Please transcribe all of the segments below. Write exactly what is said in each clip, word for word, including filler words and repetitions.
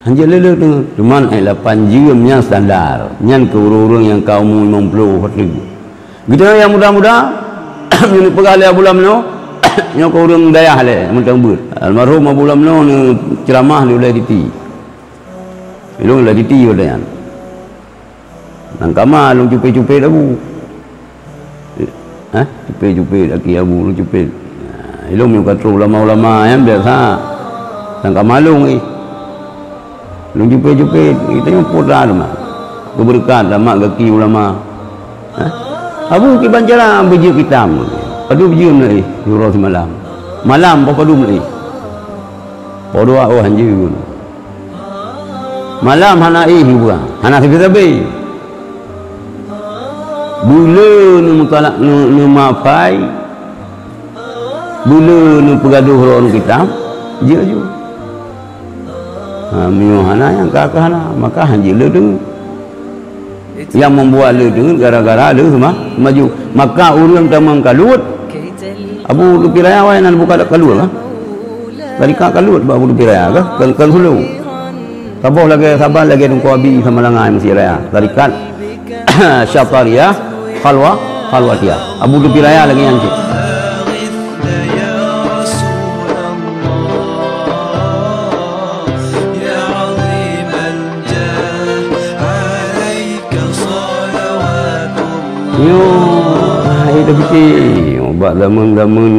Hanjeuet lé-lé teungeut. Cuman ayat lapan jeuem nyan standar. Nyan keu ureuëng-ureuëng nyang ka umu limong ploh watée. Geutanyoe nyang muda-muda, meunyoe neupeugah lé Abu Lamno, nyoe keu ureuëng dayah lé, mantong beuet. Almarhum Abu Lamno neuceuramah di Ulée Titi. Ilong Ulée Titi watée nyan. Nang kama lôn cupet-cupet Abu. Hah? Cupet-cupet aki Abu lôn cupet. Ilong meunyoe ka trok ulama-ulama nyan biasa. Nang kama lôn ih. Lôn cupet-cupet, geutanyoe putra teuma. Keubeureukat mak gaki ulama. Hah? Abu kiban cara beujeuet kitab. Padub jeuem lé ih, uroe simalam. Malam poh padub lé ih. Poh dua oh hanjeuet. Malam hana éh geupeugah, hana sabe-sabe. Beuleu neumeutalak, neu-, neumafai, beuleu neupeugadoh droe kitab, jeuet ju. Ha, meunyoe hana nyang ka, ka hana, maka hanjeuet lé teungeut. Nyang membuat lé teungeut gara-gara lé seuma-, maju. Maka ureuëng tamong kaluet, Abu Lutfi Raya awai nan buka kaluet lah. Tarikat kaluet bak Abu Lutfi Raya kah? Kan, kan sulu. Saboh lagée saban lagée Teungku Abi sama langai Mesir Raya. Tarikat Syatariah, Khalwa, Khalwatiah. Abu Lutfi Raya lagée nyan cit. Nyoe, hai tapike, bak zaman-zaman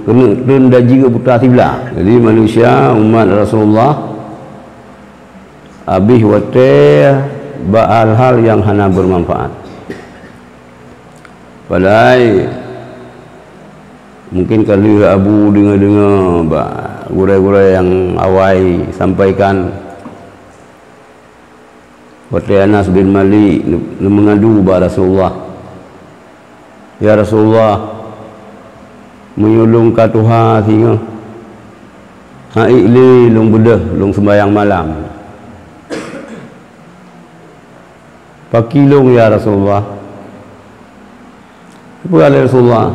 keuneuk treun daji buta siblah. Jadi manusia umat Rasulullah habéh watée bak hal-hal nyang hana bermanfaat. Padahai mungkin ka lheueh Abu deungoe-deungoe bak gurée-gurée nyang awai sampaikan. Watée Anas bin Malik neu-, neumeungadu bak Rasulullah, "Ya Rasulullah, meunyoe lôn ka tuha singoh, han ék lé lôn beudôh lôn seumbahyang malam." "Pakri lôn, ya Rasulullah?" Peugah lé Rasulullah,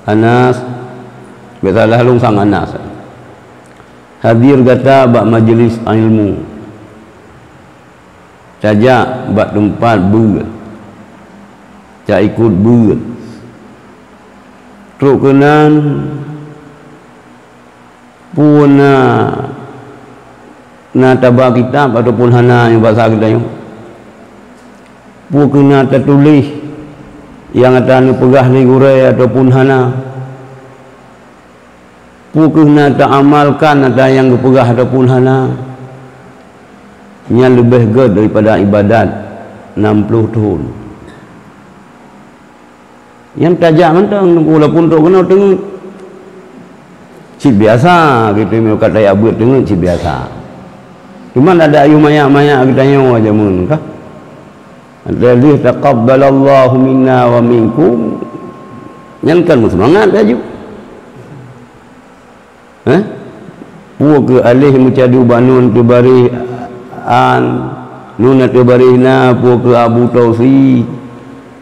"Anas, bék salah lôn sang Anas. Hadir gata bak majeulis ilmu. Tajak bak teumpat beuet. Taikot beuet. Trok keunan, peue na, na taba kitab ataupun hana nyang basa geutanyoe? Peue keuh na tatuléh nyang ata neupeugah lé gurée ataupun hana? Peue keuh na taamalkan ata nyang geupeugah ataupun hana?" Nyan leubeh gét daripada ibadat nam ploh thon. Nyan tajak mantong, walaupun trok keunoe teungeut. Cit biasa, gitu, meunyoe ka tajak beuet teungeut, cit biasa. Cuman ada ayue manyak-manyak geutanyoe jameun kah? Alladzi taqabbalallahu minna wa minkum. Nyan kan meuseumangat laju. Hah? Peue keuh aléh meucadu bak nun teubaréh an, nun teubaréh na, peue keuh Abu Tausi?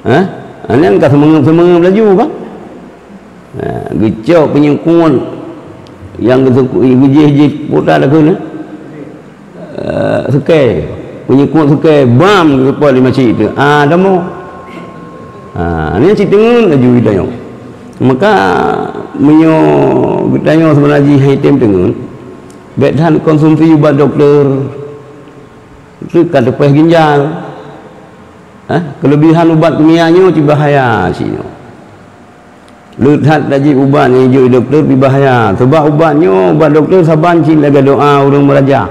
Hah? Nyan ka seumeungeup-seumeungeup laju kan? Ha, geucok peunyukuan nyang geujih-jih puta takheun, eh? Eh, sukée. Peunyukuan sukée, bam, geupot di masjid tu. Ah, tamu. Ha, nyan cit teungeut laju geutanyoe. Maka, meunyoe geutanyoe seubeuna jih hai tem teungeut, bék that konsumsi ubat doktor. Itu ka teupeh ginjal. Eh, kelebihan ubat kimia nyoe cit bahaya cit nyoe. Le that tajép ubat nyang jijok doktor pih bahaya. Sabab ubat nyoe, ubat doktor saban cit lagée doa ureuëng meurajah.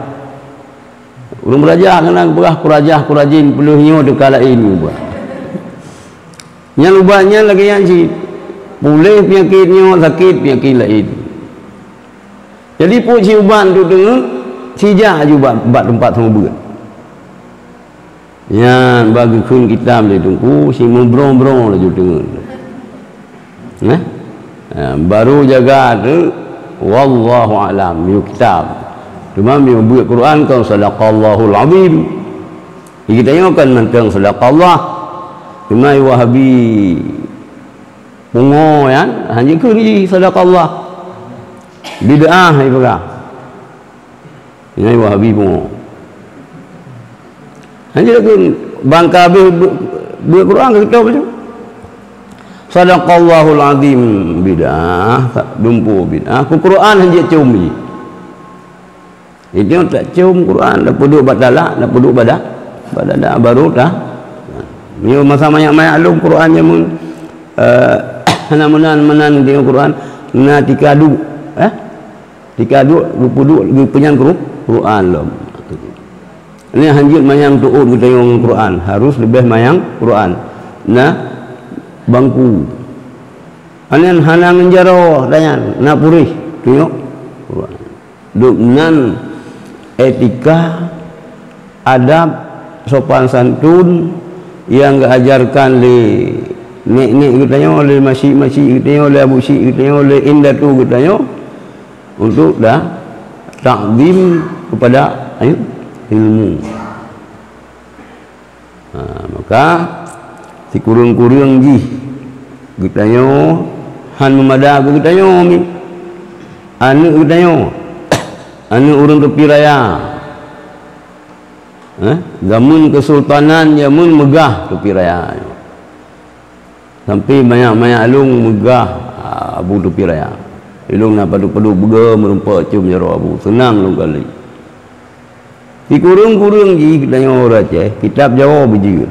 Ureuëng meurajah keunan peugah kurajah-kurajin peuleueh nyoe teuka laén ubat. Nyan ubat nyan lagée nyan cit. Puléh peunyakét nyoe, sakét peunyakét laén. Jadi peue cit ubat untuk teungeut, sijak aju bak, bak teumpat seumeubeuet. Nyan bak geukheun kitab lé Teungku, si meubroe-broe laju teungeut. Nah, ha, baru jaga tu, wallahu a'lam, meunyoe kitab. Cuma meunyoe beuet Quran kan sadaqallahul azim. Di geutanyoe kan mantong sadaqallah. Cuma Wahabi pungo nyan, hana kheun jih sadaqallah. Bid'ah ipeugah. Nyan Wahabi pungo. Hanya keu bangka habéh beu-, beu Quran keu kita baca. Sadaqallahul azim bid'ah, dumpeue bid'ah. Keu Quran hana jeuet com jih. Itu tak com Quran, dah peuduek bak talak, dah peuduek bak da-, bak dada, baru tah. Meunyoe masa manyak-manyak lom Quran jameun, eh, hana meunan-meunan tengok Quran, na tika duek, eh? Tika duek, geupeuduek, geupeunyang Qur-, Quran lom. Nyan hanjeuet manyang teuôt geutanyoe ngon Quran, harus leubeh manyang Quran. Na bangku. Nyan hana ngon jaroe, dan nyan na puréh, tunyok Quran. Dum nan etika, adab, sopan santun nyang geuajarkan lé nek-nek geutanyoe, lé masyik-masyik geutanyoe, lé abu syik geutanyoe, lé indatu geutanyoe, untuk dah takzim kepada, eh, ilmu. Ha, maka sikureueng-kureueng jih geutanyoe han meumada keu geutanyoe mi. Aneuk geutanyoe, aneuk ureueng teupie raya. Eh, jameun keusultanan jameun meugah teupie raya. Sampai manyak-manyak lôn meugah, ah, Abu Teupie Raya. Ilôn na padub-padub beugöm meurumpok com jaroe Abu. Seunang lôn kali. Sikureueng-kureueng jih geutanyoe ureueng Aceh, kitab Jawoe beujeuet.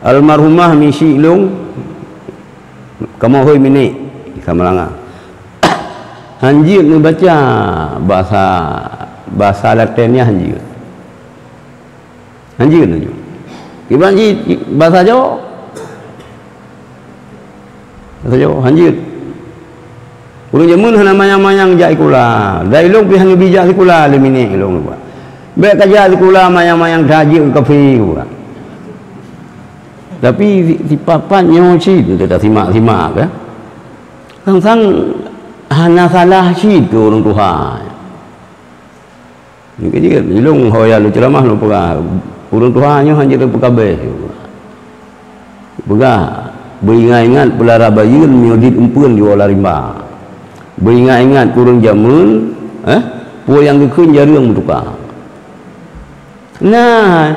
Almarhumah misyik lôn, kamoe hôi minék, di Samalanga. Hanjeuet neubaca bahasa, bahasa Laten nyan hanjeuet. Hanjeuet laju. Kiban jih basa Jawoe. Basa Jawoe, hanjeuet. Ureueng jameun hana manyang-manyang jak sikula. Dan ilôn pih hana bijak sikula lé minék ilôn. Bèk ka jak sikula manyang-manyang that jeuet keu kafé, geupeugah. Tapi si, si papat nyoe cit, teuka simak-simak, kan. Sang-sang hana salah cit keu ureueng tuha. Nyoe keuh jeuet, ilôn ho ya lôn ceuramah lôn peugah, ureueng tuha nyoe hana jeuet peukabe. Peugah, beuingat-ingat peulara bayeuen meunyoe dit eumpeuen jiwoe lam rimba. Beuingat-ingat keu ureueng jameun, eh, peue nyang geukheun jareueng meutuka. Nah,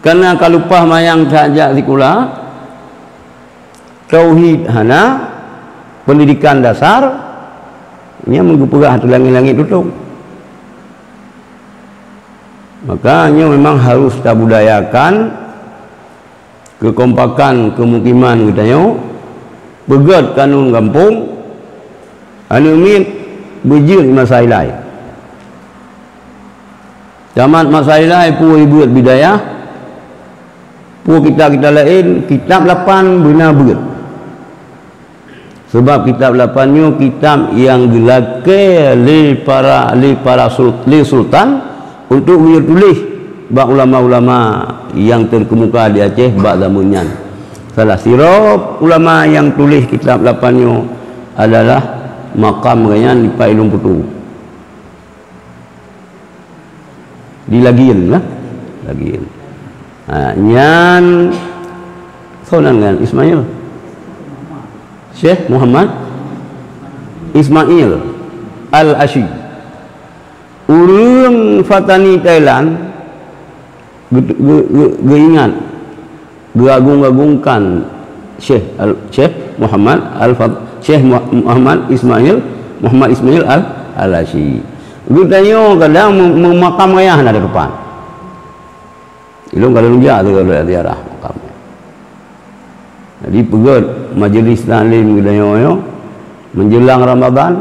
kareuna ka lumpah manyang that jak sikula, tauhid hana, peundidikan dasar, nyan meugeupeugah ateueh langét-langét tutong. Maka nyoe memang harus tabudayakan keukompakan keumukiman geutanyoe, peugöt kanun gampông, aneuk miet beujeuet masa ilai. Tamat masa ilai peue beuet bidayah, peue kitab-kitab laén, kitab lapan beuna beuet. Sabab kitab lapan nyoe kitab nyang geulakée lé para, lé para sul-, lé sultan untuk geuyue tuléh bak ulama-ulama nyang teukeumuka di Aceh bak zameun nyan. Salah sidroe ulama nyang tuléh kitab lapan nyoe adalah makam geuhnyan di Pak Ilung Putu. Di Lagien, nah. Lagien. Ha, nyan, soe nan ngon Ismail? Syekh Muhammad Ismail Al-Asyi. Ureueng Fatani Thailand geu-, geu-, geu-, geuingat, geuagung-agungkan Syekh Al-, Syekh Muhammad Al-Fat-, Syekh Mu-, Muhammad Ismail, Muhammad Ismail Al-, Al-Asyi. Geutanyoe kadang meu-, meumakam ayah na di depan. Ilôn ka lôn jak tu ka lôn ziarah makam. Jadi peugöt majlis taklim geutanyoe nyoe, menjelang Ramadan,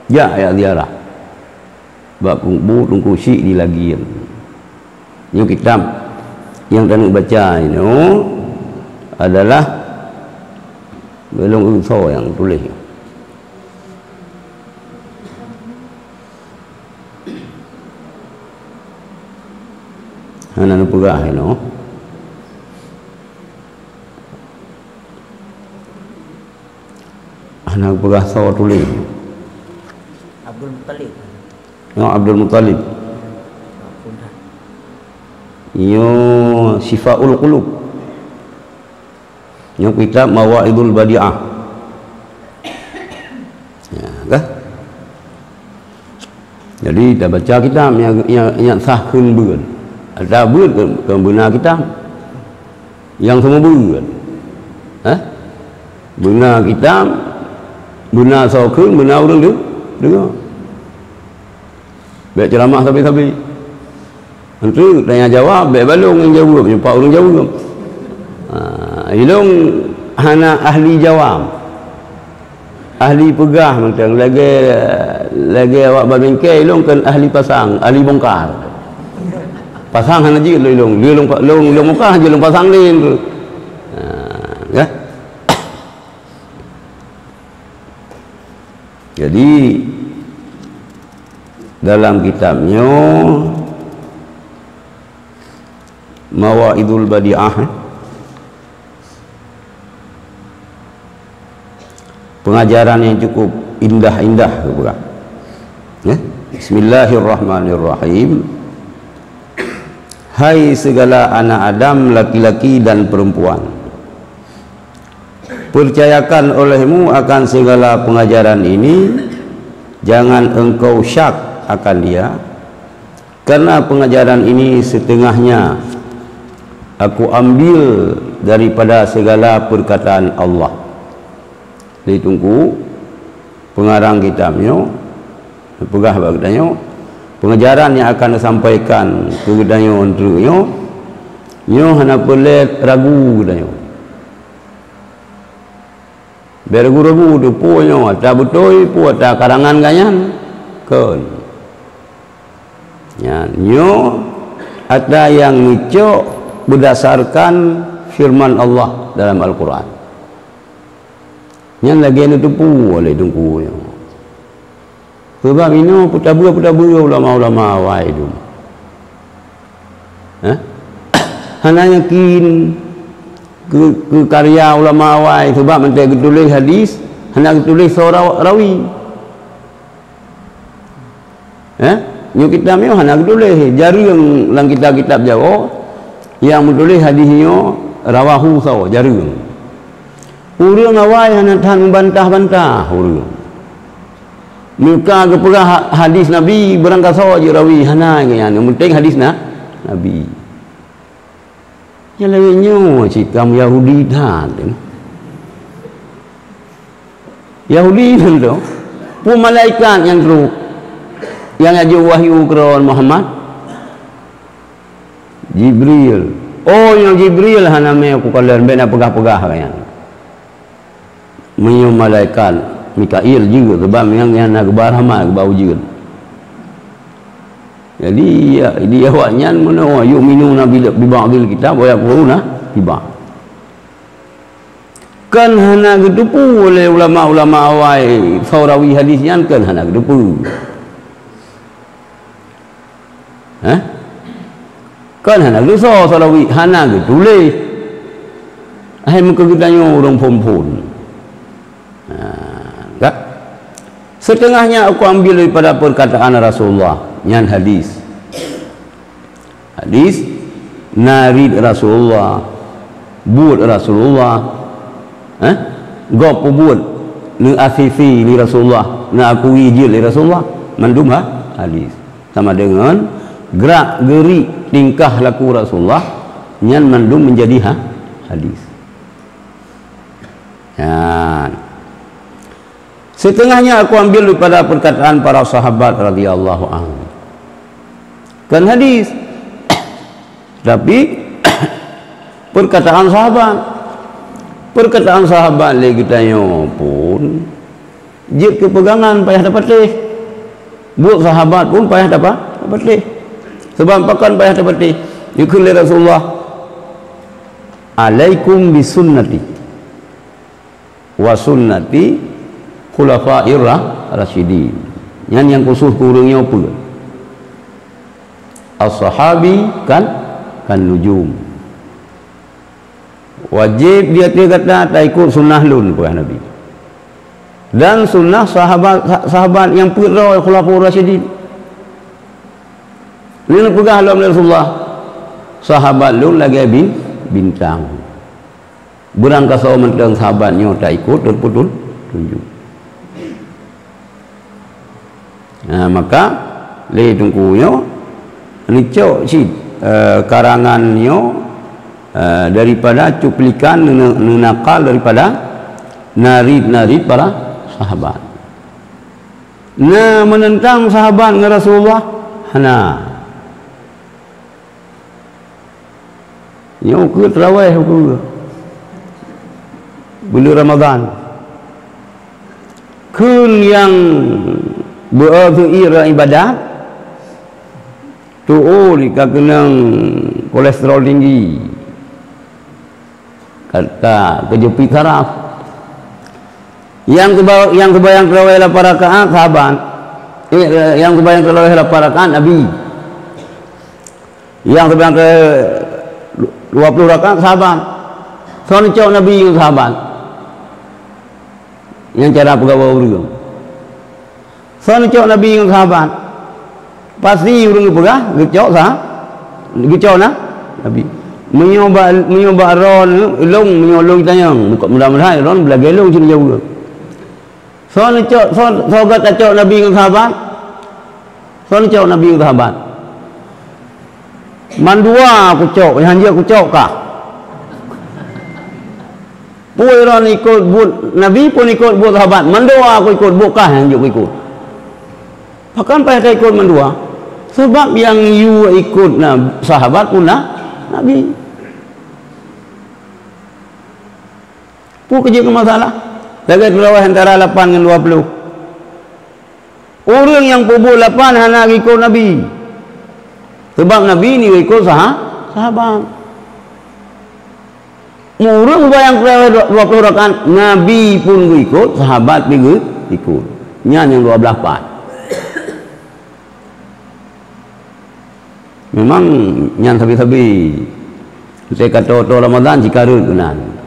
jak, jak ziarah. Bak kubu Teungku Syik di Lagien. Nyoe kitab nyang taneuk baca nyoe adalah golom eu soe nyang tuléh. Hana neupeugah inoe. Hana neupeugah soe tuléh. Abdul Muttalib. Nyoe Abdul Muttalib. Nyoe Syifaul Qulub. Nyoe kitab Mawaidul Badiah. Ya, kah? Jadi, tabaca kitab nyang, nyang, nyang sah kheun beuet. Ata beuet keu, keu beuna kitab. Nyang seumeubeuet. Eh? Beuna kitab, beuna soe kheun, beuna ureuëng deu-, deungoe. Bék ceuramah sabe-sabe. Enteuk tanya jawab, bék balong nyang jaweueb, nyoe pat ureuëng jaweueb. Ha, ilong hana ahli jawab. Ahli peugah mantong, lagée, lagée awak ba bengke, ilong kon ahli pasang, ahli bongkar. Pasang hana jeuet lé ilong, lé ilong, ilong, ilong bongkar hana jeuet ilong pasang lé tu. Ha, ya. Jadi, dalam kitab nyoe, Mawaidul Badiah, eh, pengajaran yang cukup indah-indah, geupeugah. Eh, Bismillahirrahmanirrahim. Hai segala anak Adam, laki-laki dan perempuan, percayakan olehmu akan segala pengajaran ini, jangan engkau syak akan dia, karena pengajaran ini setengahnya aku ambil daripada segala perkataan Allah. Lé Teungku, pengarang kitab nyoe, peugah bak geutanyoe, pengajaran nyang akan neusampaikan keu geutanyoe eunteuk nyoe, nyoe hana peureulée ragu geutanyoe. Bék ragu-ragu teupeue nyoe ata beutôi, peue ata karangan gobnyan. Kon. Nyan, nyoe ata nyang neucok beudasarkan firman Allah dalam Al-Quran. Nyan lagée neuteupeue lé Teungku nyoe. Sabab inoe peutabeu-peutabeu ulama-ulama awai tu. Hah? Hana yakin keu, keu karya ulama awai, sabab mantong geutuléh hadis, hana geutuléh soe ra-, rawi. Eh? Nyoe kitab nyoe hana geutuléh, jareueng lam kitab-kitab Jawoe nyang meutuléh hadis nyoe rawahu soe, jareueng. Ureuëng awai hana that meubantah-bantah ureuëng. Meuka geupeugah ha-, hadis Nabi, beurangkasoe jeuet rawi, hana nyan, nyang penting hadis na-, Nabi. Nyang laén nyoe cit kaum Yahudi that. Yahudi nyan tu, peue malaikat nyang trok, nyang aju wahyu keu Muhammad? Jibril. Oh, nyoe Jibril hana mé kukalon, bék na peugah-peugah nyan. Meunyoe malaikat Mikail jeuet, sabab nyang nyan na geuba rahmat, geuba ujeuen. Jadi, ya, di awaknyan meunoe, yu'minuna bi, bi ba'dil kitab wa yakfuruna bi ba'd. Kan hana geuteupeue lé ulama-ulama awai soe rawi hadis nyan, kan hana geuteupeue. Hah? Kan hana geusoe soe rawi, hana geutuléh. Hai meukeugeutanyoe ureuëng phon-phon. Ha, ka? Setengahnya aku ambil daripada perkataan Rasulullah, nyan hadis. Hadis, na rit Rasulullah, buet Rasulullah, eh? Gob peubuet, neuasisi lé Rasulullah, neuakui jeuet lé Rasulullah, mandum ha-, hadis. Sama deungon gerak geurik tingkah laku Rasulullah, nyan mandum menjadi ha-, hadis. Nyan. Setengahnya aku ambil daripada perkataan para sahabat radhiyallahu anhu. Kan hadis. Tapi, perkataan sahabat. Perkataan sahabat lé geutanyoe pun jeuet keu peugangan payah tapatéh. Buet sahabat pun payah tapa-, tapatéh. Sebab pakon payah tapatéh? Jikheun lé Rasulullah, "Alaikum bisunnati." Wa sunnati khulafair ra-, rasyidin. Nyan nyang khusus keu ureuëng nyoe peue? As-sahabi kan, kan nujum. Wajéb di ateueh gata taikot sunnah lôn, peugah Nabi. Dan sunnah sahabat, sa-, sahabat nyang peuet droe khulafaur rasyidin. Lheueh peugah lom lé Rasulullah, sahabat lôn lagée bin-, bintang. Beurangkasoe mantong sahabat nyoe taikot, teupeutunjuk. Nah, maka Lé Teungku nyoe, neucok cit, eh, karangan nyoe, eh, daripada cuplikan neuna-, neunakal daripada narit-narit para sahabat. Na meunentang sahabat ngon Rasulullah? Hana. Nyoe keuh teurawéh ukeue buleuen Ramadhan. Kheun nyang beu-, beuiéra ibadat, tu'oh ka keunong kolesterol tinggi, ka, ka keujeuet pih saraf. Nyang seuba-, nyang seubayang teurawéh lapan rakaat, sahabat. Eh, nyang seubayang teurawéh lapan rakaat, Nabi. Nyang seubayang dua ploh rakaat, sahabat. Soe neucok Nabi ngon sahabat? Nyang cara peugawa ureuëng. Soe neucok Nabi ngon sahabat? Pasti ureuëng geupeugah, geucok sa-, geucok na-, Nabi. Meunyoe bak, meunyoe bak droeneuh, lôn, meunyoe lôn tanyong, mudah-mudahan droeneuh beulagée lôn cit jaweueb. Soe neucok, soe, soe gata cok Nabi ngon sahabat? Soe neucok Nabi ngon sahabat? Mandua kucok, nyang hanjeuet kucok kah. Peue droeneuh ikot buet Nabi, peue ikot buet sahabat. Mandua kuikot, buet kah nyang hanjeuet kuikot. Pakon payah taikot mandua? Sabab nyang yue ikot na-, sahabat pun na-, Nabi. Peue keujeuet keu masalah? Lagée teurawéh antara lapan ngon dua ploh. Ureuëng nyang peubuet lapan hana geuikot Nabi. Sabab Nabi ni geuikot saha-, sahabat. Ureuëng bayang teurawéh dua ploh rakaat, Nabi pun geuikot, sahabat pih geuikot. Nyan nyang dua blaih pat. Memang nyan sabe-sabe. Teuka toe-toe Ramadhan cit ka rhot keunan.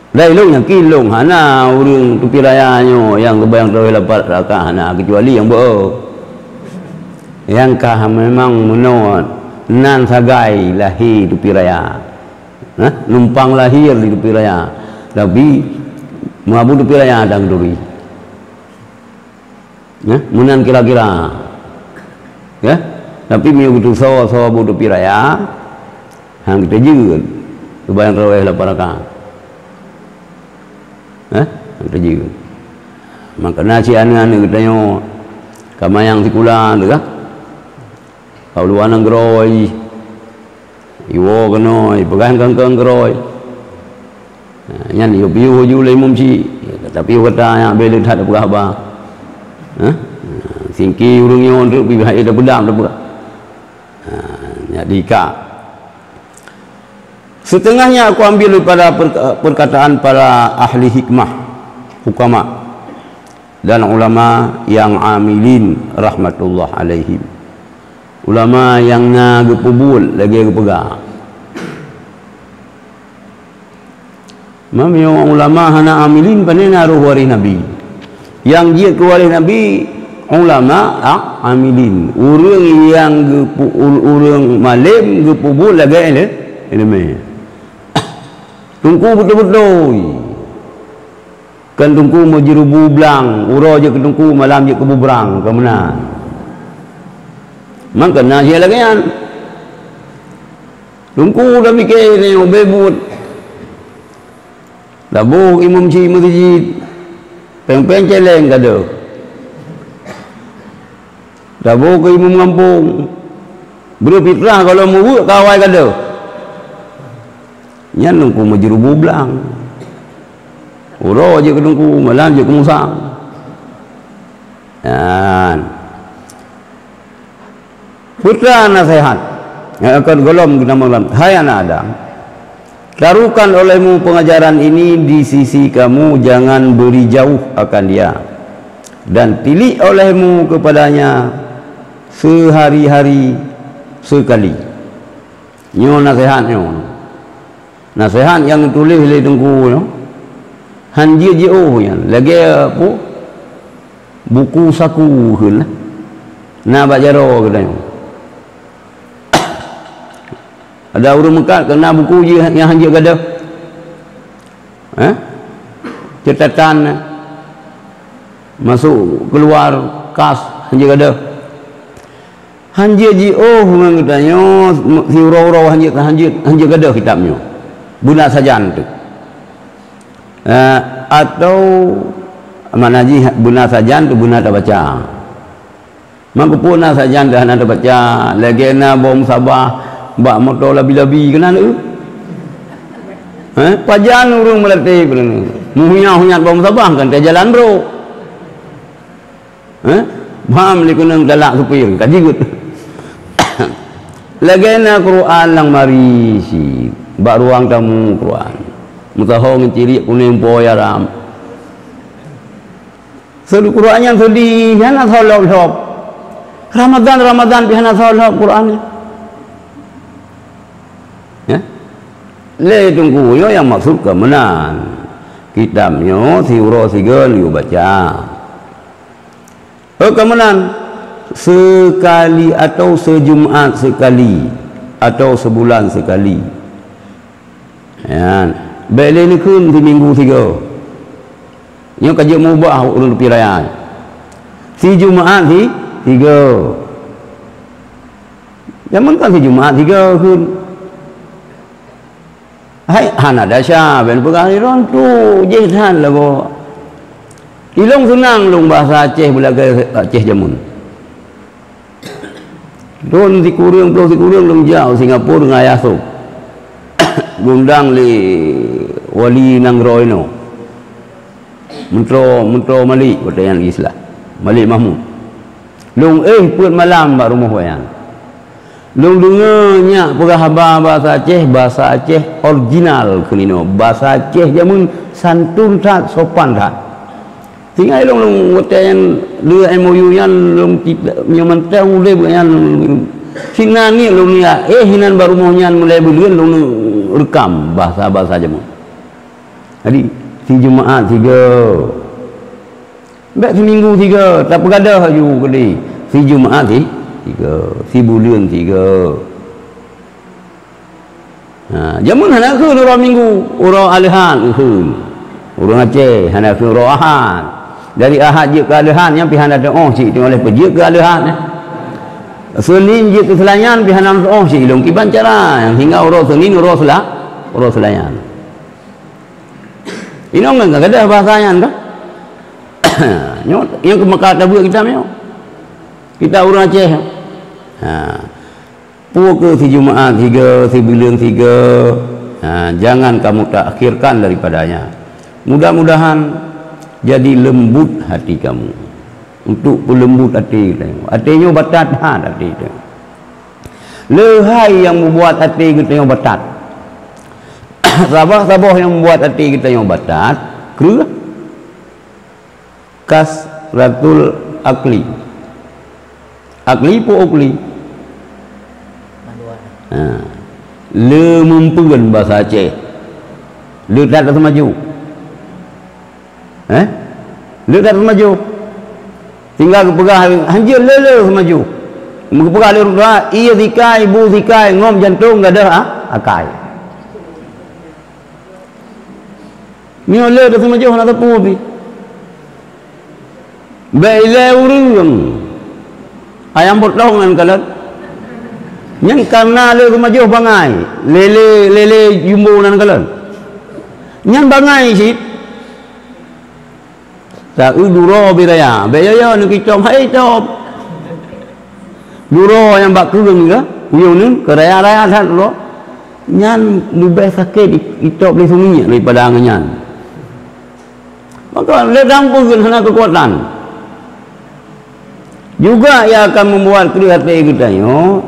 Dai lôn yakin lôn hana ureuëng Teupie Raya nyoe nyang geubayang teurawéh lapan rakaat hana, keucuali nyang beu-, nyang ka memang meunoe nan sagai lahé Teupie Raya. Hah? Numpang lahé di Teupie Raya. Tapi meuabu Teupie Raya dan turi. Ya, meunan kira-kira. Ya. Tapi meunyoe geutusoe-soe bu Teupie Raya, han geuteujeuet seumayang tarawih lapan rakaat. Ya, han geuteujeuet. Maka na cit aneuk-aneuk geutanyoe ka mayang sikula teuh ka. Ka u luwa nanggroe, iwoe keunoe, ipeugah keu nanggroe. Ha, nyan yue piôh ju lé imum chik. Tapi gata nyang bèk le that peugah haba. Ha? Singki ureueng nyoe treuk pih hai tapeudam tapeugah. Ha, nyan di ka. Setengahnya aku ambil daripada per-, perkataan para ahli hikmah, hukama, dan ulama yang amilin rahmatullah alaihim. Ulama nyang na geupeubuet lagèe geupeugah. Meunyoe ulama hana amilin, pane na roh waréh Nabi. Nyang jeuet keu waréh Nabi, ulama a-, amilin. Ureueng nyang geupeu-, ur-, ureueng malem geupeubuet lagèe ele-, ileumèe. Teungku beutôi-beutôi. Kan teungku meujeureubu blang, uroe jeuet keu teungku, malam jeuet keu bubrang, ka meunan. Mangkana jih lagèe nyan. Teungku dah mikir ni, ubé buet. Dah boh imum chik meuseujid, péng-péng céléng ka deuh. Dah boh keu imum gampông, breueh fitrah gohlom mubuet ka awai ka deuh. Nyan teungku meujeureubu blang. Uroe jeuet keu teungku, malam jeuet keu musang. Nyan. Peue nasihat nyang akan gohlom geutamong lam, hai anak Adam, taruhkan olehmu pengajaran ini di sisi kamu, jangan beri jauh akan dia, dan tilik olehmu kepadanya sehari-hari sekali. Nyoe nasihat nyoe. Naseuhat nyang geutuléh lé teungku nyoe, han jeuet jiôh nyan, lagèe peue? Buku saku kheun lah. Na bak jaroe geutanyoe. Ada ureueng meukat keu na buku jih nyang han jeuet gadôh. Eh? Catatan masuk keluar, Tas, hanjeuet gadôh. Hanjeuet jiôh ngon geutanyoe, siuroe-uroe hanjeuet, hanjeuet, hanjeuet gadôh kitab nyoe. Beuna sajan teuh. Eh, atau makna jih beuna sajan teuh beuna tabaca. Meukeupue na sajan teuh hana tabaca, lagée na boh musabah bak moto labi-labi keunan eu. Eh, pajan ureuëng meulaté keunan. Meuhunyat-hunyat boh musabah kan teuh jalan brok. Eh? Bham lé keunong galak supir, ka jeuet. Lagée na Quran lam mari cit, bak ruang tamu Quran. Meusaho ngon ciriek kunéng po yaram. Seudeh Quran nyan seudeh, hana soe lhop-lhop. Ramadan, Ramadan pih hana soe lhop Quran nyan. Ya? Lé Teungku nyoe nyang maksud ka meunan. Kitab nyoe siuroe sigoe yue baca. Oh, ka meunan, sekali atau sejumat sekali, atau sebulan sekali. Ya, bék lé neukheun siminggu sigoe. Nyoe ka jeuet meubah ureuëng teupie raya. Sijumat si, sigoe. Jameun kan sijumat sigoe kheun. Hai, hana desya, ben peugah sidroe tu, jih that lagoe. Ilong seunang lôn bahasa Aceh beulagée Aceh jameun. Thon sikureueng ploh sikureueng lôn jak u Singapura ngon ayah sôb. Geundang lé wali nanggroe inoe. Meuntro, meuntro Malik, watée nyan Islam. Malik Mahmud. Lôn éh peuet malam bak rumoh awaknyan. Lôn deungoe nyak peugah haba bahasa Aceh, bahasa Aceh original kheun inoe. Bahasa Aceh jameun santun that, sopan that. Singai lôn, lôn watée nyan le M O U nyan, lôn cit-, nyoe mantong ulée beuh nyan. Sinan ni lôn nyak, éh, hinan bak rumoh nyan mulai buleuen lôn rekam bahasa-bahasa jameun. Jadi, sijumat sigoe. Bék siminggu sigoe, tapeugadôh laju keudeh. Sijumat si, sigoe, sibuleuen sigoe. Ha, jameun hana kheun uroe Minggu, uroe Aleuhan kheun. Ureuëng Aceh hana kheun uroe Ahad. Dari Ahad jeuet keu Aleuhan, nyan pih hana teuôh cit, teuma lé peujeuet keu Aleuhan, eh. Seunin jeuet keu Seulayan pih hana teuôh cit, ilong kiban cara, nyang hingga uroe Seunin, uroe Sela-, uroe Seulayan. Inong kan gadôh bahasa nyan kan? Nyoe, nyang keu maka tabeuet kitab nyoe. Kitab ureuëng Aceh. Ha. Peue keu sijumaat sigoe, sibuleuen sigoe, ha, jangan kamu takhirkan daripadanya. Mudah-mudahan jadi lembut hati kamu untuk peulembut até geutanyoe. Até nyoe batat that até geutanyoe. Leuhai nyang mubuat até geutanyoe batat. Saboh-saboh nyang mubuat até geutanyoe batat, kreueh. Kasratul akli. Akli peue ukli? Ha. Le meumpeuen basa Aceh. Le that teuseumaju. Eh? Le that teuseumaju. Tinggai geupeugah, hanjeuet le-le seumaju. Geupeugah lé ureuëng tuha, ié sikai, bu sikai, ngom jantong gadôh, ah, akai. Nyoe le teuseumaju hana teupeu pih. Bék ilée ureuëng. Ayam potong nan kalon. Nyan karena le seumaju bangai. Lele, lele jumbo nan kalon. Nyan bangai cit. Taeu duro biraya, bék yo-yo neukitop, hai itop. Duro nyang bak keureung ka, uyueng neu, keu raya-raya that duro. Nyan leubeh sakét i-, itop lé sungiek daripada angeuen nyan. Maka le dampeueun hana keukuatan. Juga ia akan membuat kreueh até geutanyoe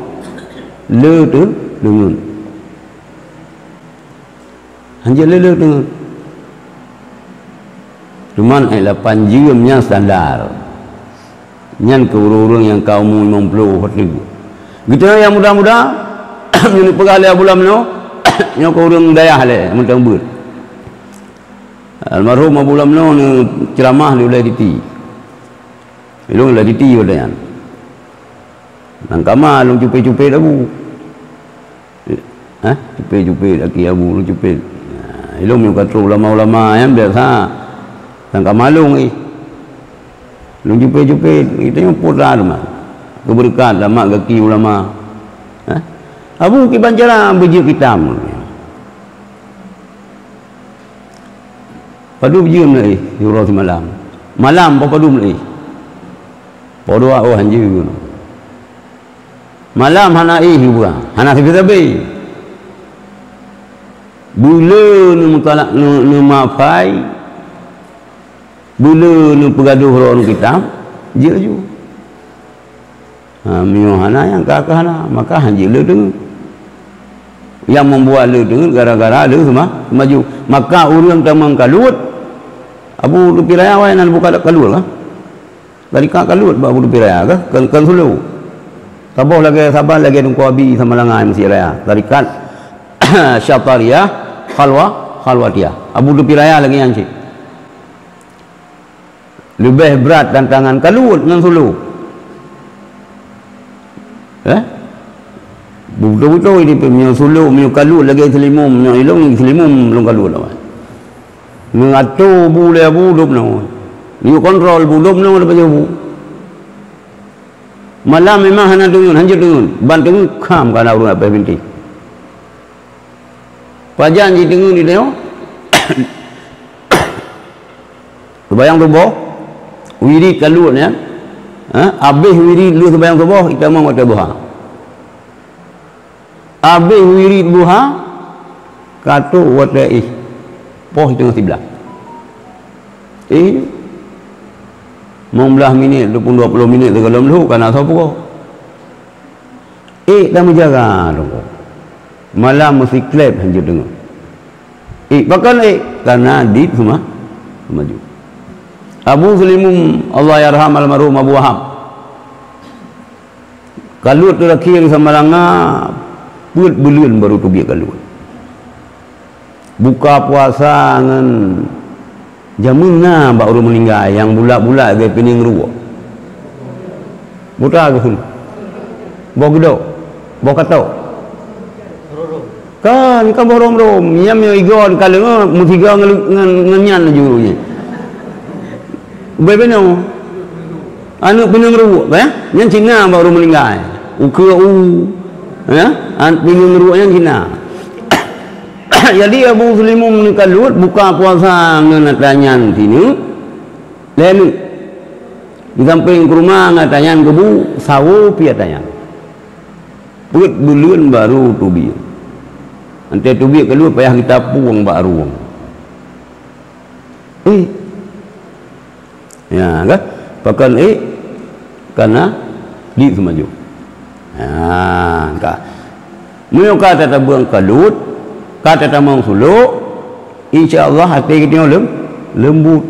le teuh deungon. Hanjeuet le-le teungeut. Cuman ayat lapan jeuem nyan standar. Nyan keu ureuëng-ureuëng nyang ka umu limong ploh watèe. Geutanyoe nyang muda-muda, nyang neupeugah lé Abu Lamno, nyoe keu ureuëng dayah lé, mantong beuet. Almarhum Abu Lamno neuceuramah di Ulèe Titi. Ilong Ulèe Titi watèe nyan. Nang kama lôn cupet-cupet lagu. Hah? Cupet-cupet, aki abu lôn cupet. Nah, ilong meunyoe ka trok ulama-ulama nyan biasa. Nang kama lôn ih. Lôn jupét-jupét, geutanyoe putra teuma. Keubeureukat lam mak gaki ulama. Hah? Abu kiban cara beujeuet kitab. Padub jeuem lé, uroe simalam. Malam po padub lé. Po dua oh hanjeuet. Malam hana éh geuba, hana sabe-sabe. Beuleu neumeutalak, neu-, neumafai, beuleu neupeugadoh droeneuh kitab, jeuet laju. Ha, meunyoe hana nyang ka, ka hana, maka hanjeuet le teungeut. Nyang membuat le teungeut gara-gara le seuma-, seumaju. Maka ureuëng tamong kaluet, Abu Lutfi Raya awai nan buka kaluet kah? Tarikat kaluet bak Abu Lutfi Raya kah? Kon, kon sulu. Saboh lagée saban lagée Teungku Abi Samalanga Mesjid Raya. Tarikat Syatariyah, Khalwa, Khalwatiyah. Abu Lutfi Raya lagée nyan cit. Leubeh brat tantangan kaluet ngon sulu. Eh? Beutôi-beutôi di meunyoe sulu, meunyoe kaluet lagée seulimum, meunyoe ilong seulimum lôn kaluet awai. Meungato bu lé bu dub nyoe. Meunyoe kontrol bu dub nyoe leubeh bu. Malam memang hana deungon, hanjeuet deungon. Ban deungon kham kana ureuëng apéh binti. Pajan jideungon di nyoe. Seubayang suboh, wirid kaluet nyan. Ha? Abéh wirid lheueh seubayang suboh, itamong watée duha. Abéh wirid duha, ka trok watée éh. Poh teungoh siblaih. Éh, limong blaih minit, dua puluh, dua puluh minit sigohlom lhok, kana soe pugoe. Ék dan meujaga teungku. Malam meusiklep hanjeuet deungon. Ék pakon ék? Karena di seuma-, seumaju. Abu Seulimum, Allahyarham almarhum Abu Wahab. Kaluet teurakhir di Samalanga, peuet buleuen baru teubiet kaluet. Buka puasa ngon jameun na bak ureuëng meuninggai nyang bulat-bulat lagée pineung ruek. Buta geuh. Boh geudok, boh katok. Kan, kan boh rom-rom. Nyam nyoe igon ka leungeuk, meusigoe ngon, ngon, ngon nyan laju nyan. Ubé binoe. Aneuëk pineung ruek, eh? Nyan Cina bak ureuëng meuninggai. Ukeue u, eh? An-, pineung ruek nyan Cina. Jadi Abu Seulimum neukaluet buka puasa ngon ata nyan sineuk, lhée neuk. Di sampéng keureuma ngon ata nyan geubu, sawo pih ata nyan. Peuet buleuen baru teubiet. Antée teubiet kaluet payah geutapueng bak rueng. Eh. Ya, kan? Pakon ék, kana di seumaju. Ha, ka. Meunyoe ka tatabeueng kaluet, ka tatamong sulok, insya Allah até geutanyoe lem-, lembut.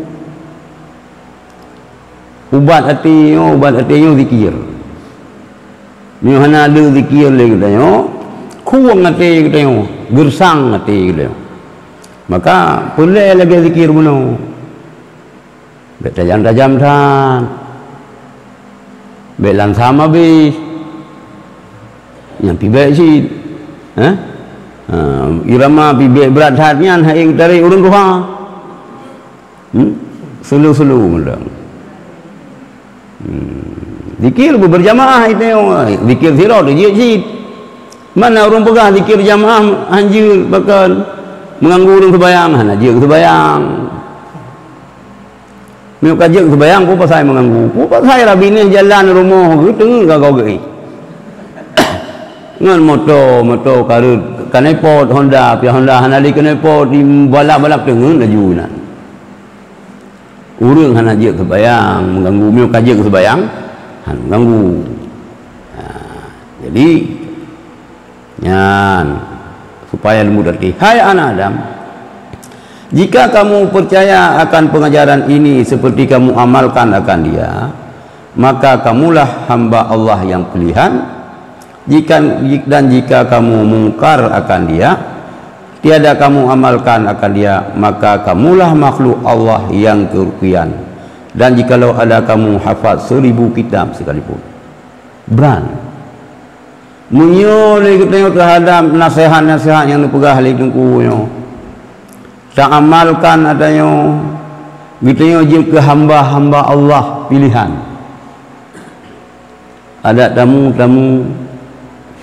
Ubat até nyoe, ubat até nyoe zikir. Meunyoe hana le zikir lé geutanyoe, khueng até geutanyoe, geusang até geutanyoe. Maka peureulée lagée zikir bunoe. Bék tajam-tajam that. Bék lansam habéh. Nyan pih bék cit. Eh? Ha, irama pih bék brat that nyan, hai geutarek ureuëng tuha. Hmm? Sulu-sulu meulang. Hmm. Zikir beuberjamaah itu, zikir sirot jeuet cit. Mana ureuëng peugah zikir jamaah hanjeuet, bahkan meuganggu ureuëng seubayang, hana jeuet seubayang. Meunyoe ka jeuet seubayang, peue pasai meuganggu? Peue pasai rabinéh jalan rumoh geuh teungeut ka goe geuh. Ngon moto, moto kareuet, keuneupot Honda, pih Honda hana lé keuneupot, di balap-balap teungeut laju inan. Ureuëng hana jeuet seubayang, meuganggu. Meunyoe ka jeuet seubayang, hana meuganggu. Ha, jadi, nyan, supaya lembut hati. Hai anak Adam, jika kamu percaya akan pengajaran ini seperti kamu amalkan akan dia, maka kamulah hamba Allah yang pilihan. Jika, dan jika kamu mungkar akan dia, tiada kamu amalkan akan dia, maka kamulah makhluk Allah yang kerugian. Dan jikalau ada kamu hafal seribu kitab sekalipun. Brat. Meunyoe lé geutanyoe teuhadab naseuhat-naseuhat nyang neupeugah lé Teungku nyoe, taamalkan ata nyoe, Geutanyoe jeuet keu hamba-hamba Allah pilihan. Adak tamu-tamu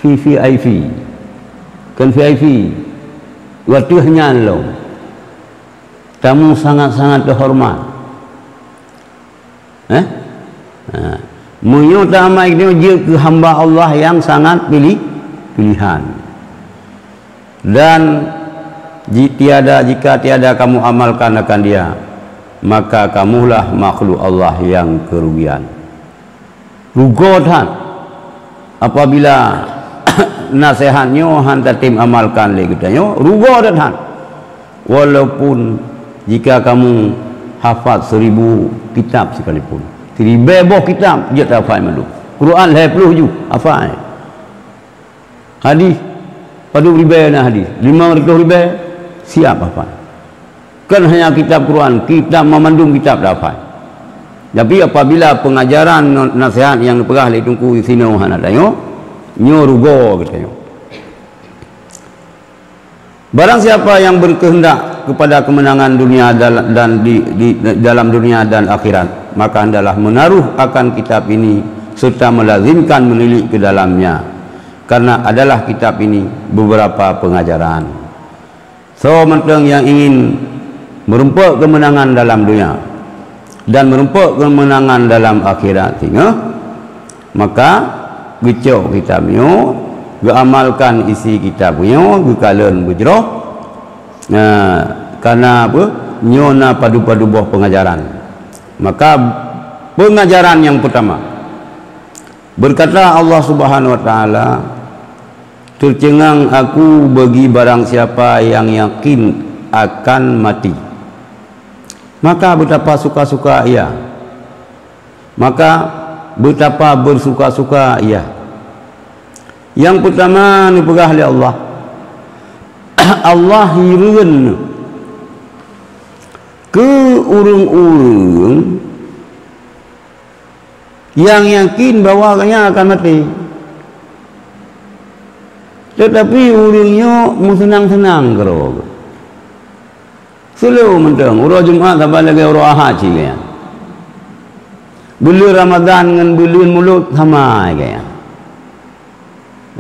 V V I P. Kon V I P. Wateueh nyan lom. Tamu sangat-sangat teuhormat. Eh? Ha. Meunyoe taamai geutanyoe jeuet keu hamba Allah nyang sangat pilih, pilihan. Dan ji-, tiada, jika tiada kamu amalkan akan dia, maka kamulah makhluk Allah nyang keurugian. Rugoe that apabila naseuhat nyoe han tatem amalkan lé geutanyoe, rugoe that. Walaupun jika kamu hafat seribu kitab sekalipun, siribée boh kitab jeuet tahafai mandum. Quran lhée ploh ju hafai. Hadis, padub ribée na hadis? Limong reutôh ribée, siap hafai. Kon hanya kitab Quran, kitab, mamandum kitab tahafai. Tapi apabila pengajaran, naseuhat nyang neupeugah lé Teungku sinoe hana tanyoe, nyoe rugoe geutanyoe. Barang siapa yang berkehendak kepada kemenangan dunia dal-, dan di, di dalam dunia dan akhirat, maka hendaklah menaruh akan kitab ini serta melazimkan menilik ke dalamnya, karena adalah kitab ini beberapa pengajaran. Soe mantong nyang ingin meureumpok keumeunangan dalam donya dan meureumpok keumeunangan dalam akhirat singoh, maka geucok kitab nyoe, geuamalkan isi kitab nyoe, geukalon beujroh. Nah, karena apa? Nyoe na padub-padub boh pengajaran. Maka pengajaran nyang pertama, berkata Allah Subhanahu wa Taala, "Tercengang Aku bagi barang siapa yang yakin akan mati, maka betapa suka-suka ia, maka betapa bersuka-suka ia." Nyang pertama neupeugah lé Allah, Allah hireuen keu ureuëng-ureuëng nyang yakin bahwa gobnyan akan maté. Teutapi ureuëng nyoe meuseunang-seunang keudroe. Seuleu mantong, uroe Jumat saban lagée uroe Ahad cit gobnyan. Buleuen Ramadhan ngon buleuen Mulod sama gobnyan.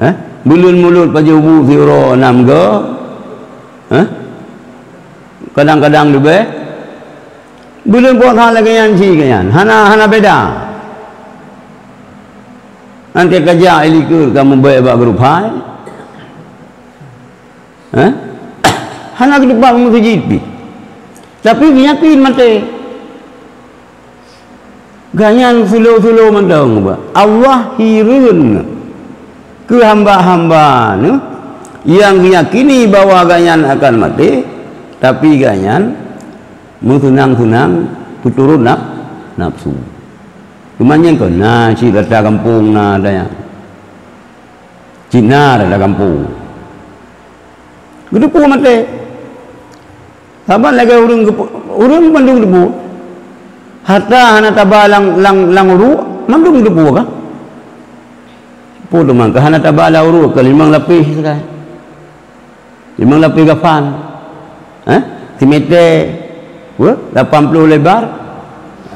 Eh? Buleuen Mulod pajoh bu siuroe nam go. Eh? Kadang-kadang leubeh. Buleuen puasa lagée nyan cit gobnyan. Hana, hana beda. Anté ka jak i likot ka meubeuet bak geurupai. Eh? Hana geutupat u meuseujid pih. Tapi geuyakin maté. Gobnyan sulo-sulo mantong, Allah hireuen keu hamba-haba Neuh nyang geuyakini bahwa gobnyan akan maté, tapi gobnyan meuseunang-seunang peuturot naf-, nafsu. Teuma nyan kon na cit rata gampông na daya. Cit na rata gampông. Geuteupeue maté. Saban lagée ureuëng geupeue, ureuëng mandum geuteupeue. Hata hana taba lam, lam, lam uruek, mandum geuteupeue ka. Peue teuma ka hana taba lam uruek, ka limong lapéh sagai. Limong lapéh gafan. Eh? Simeté, weh, lapan ploh lebar.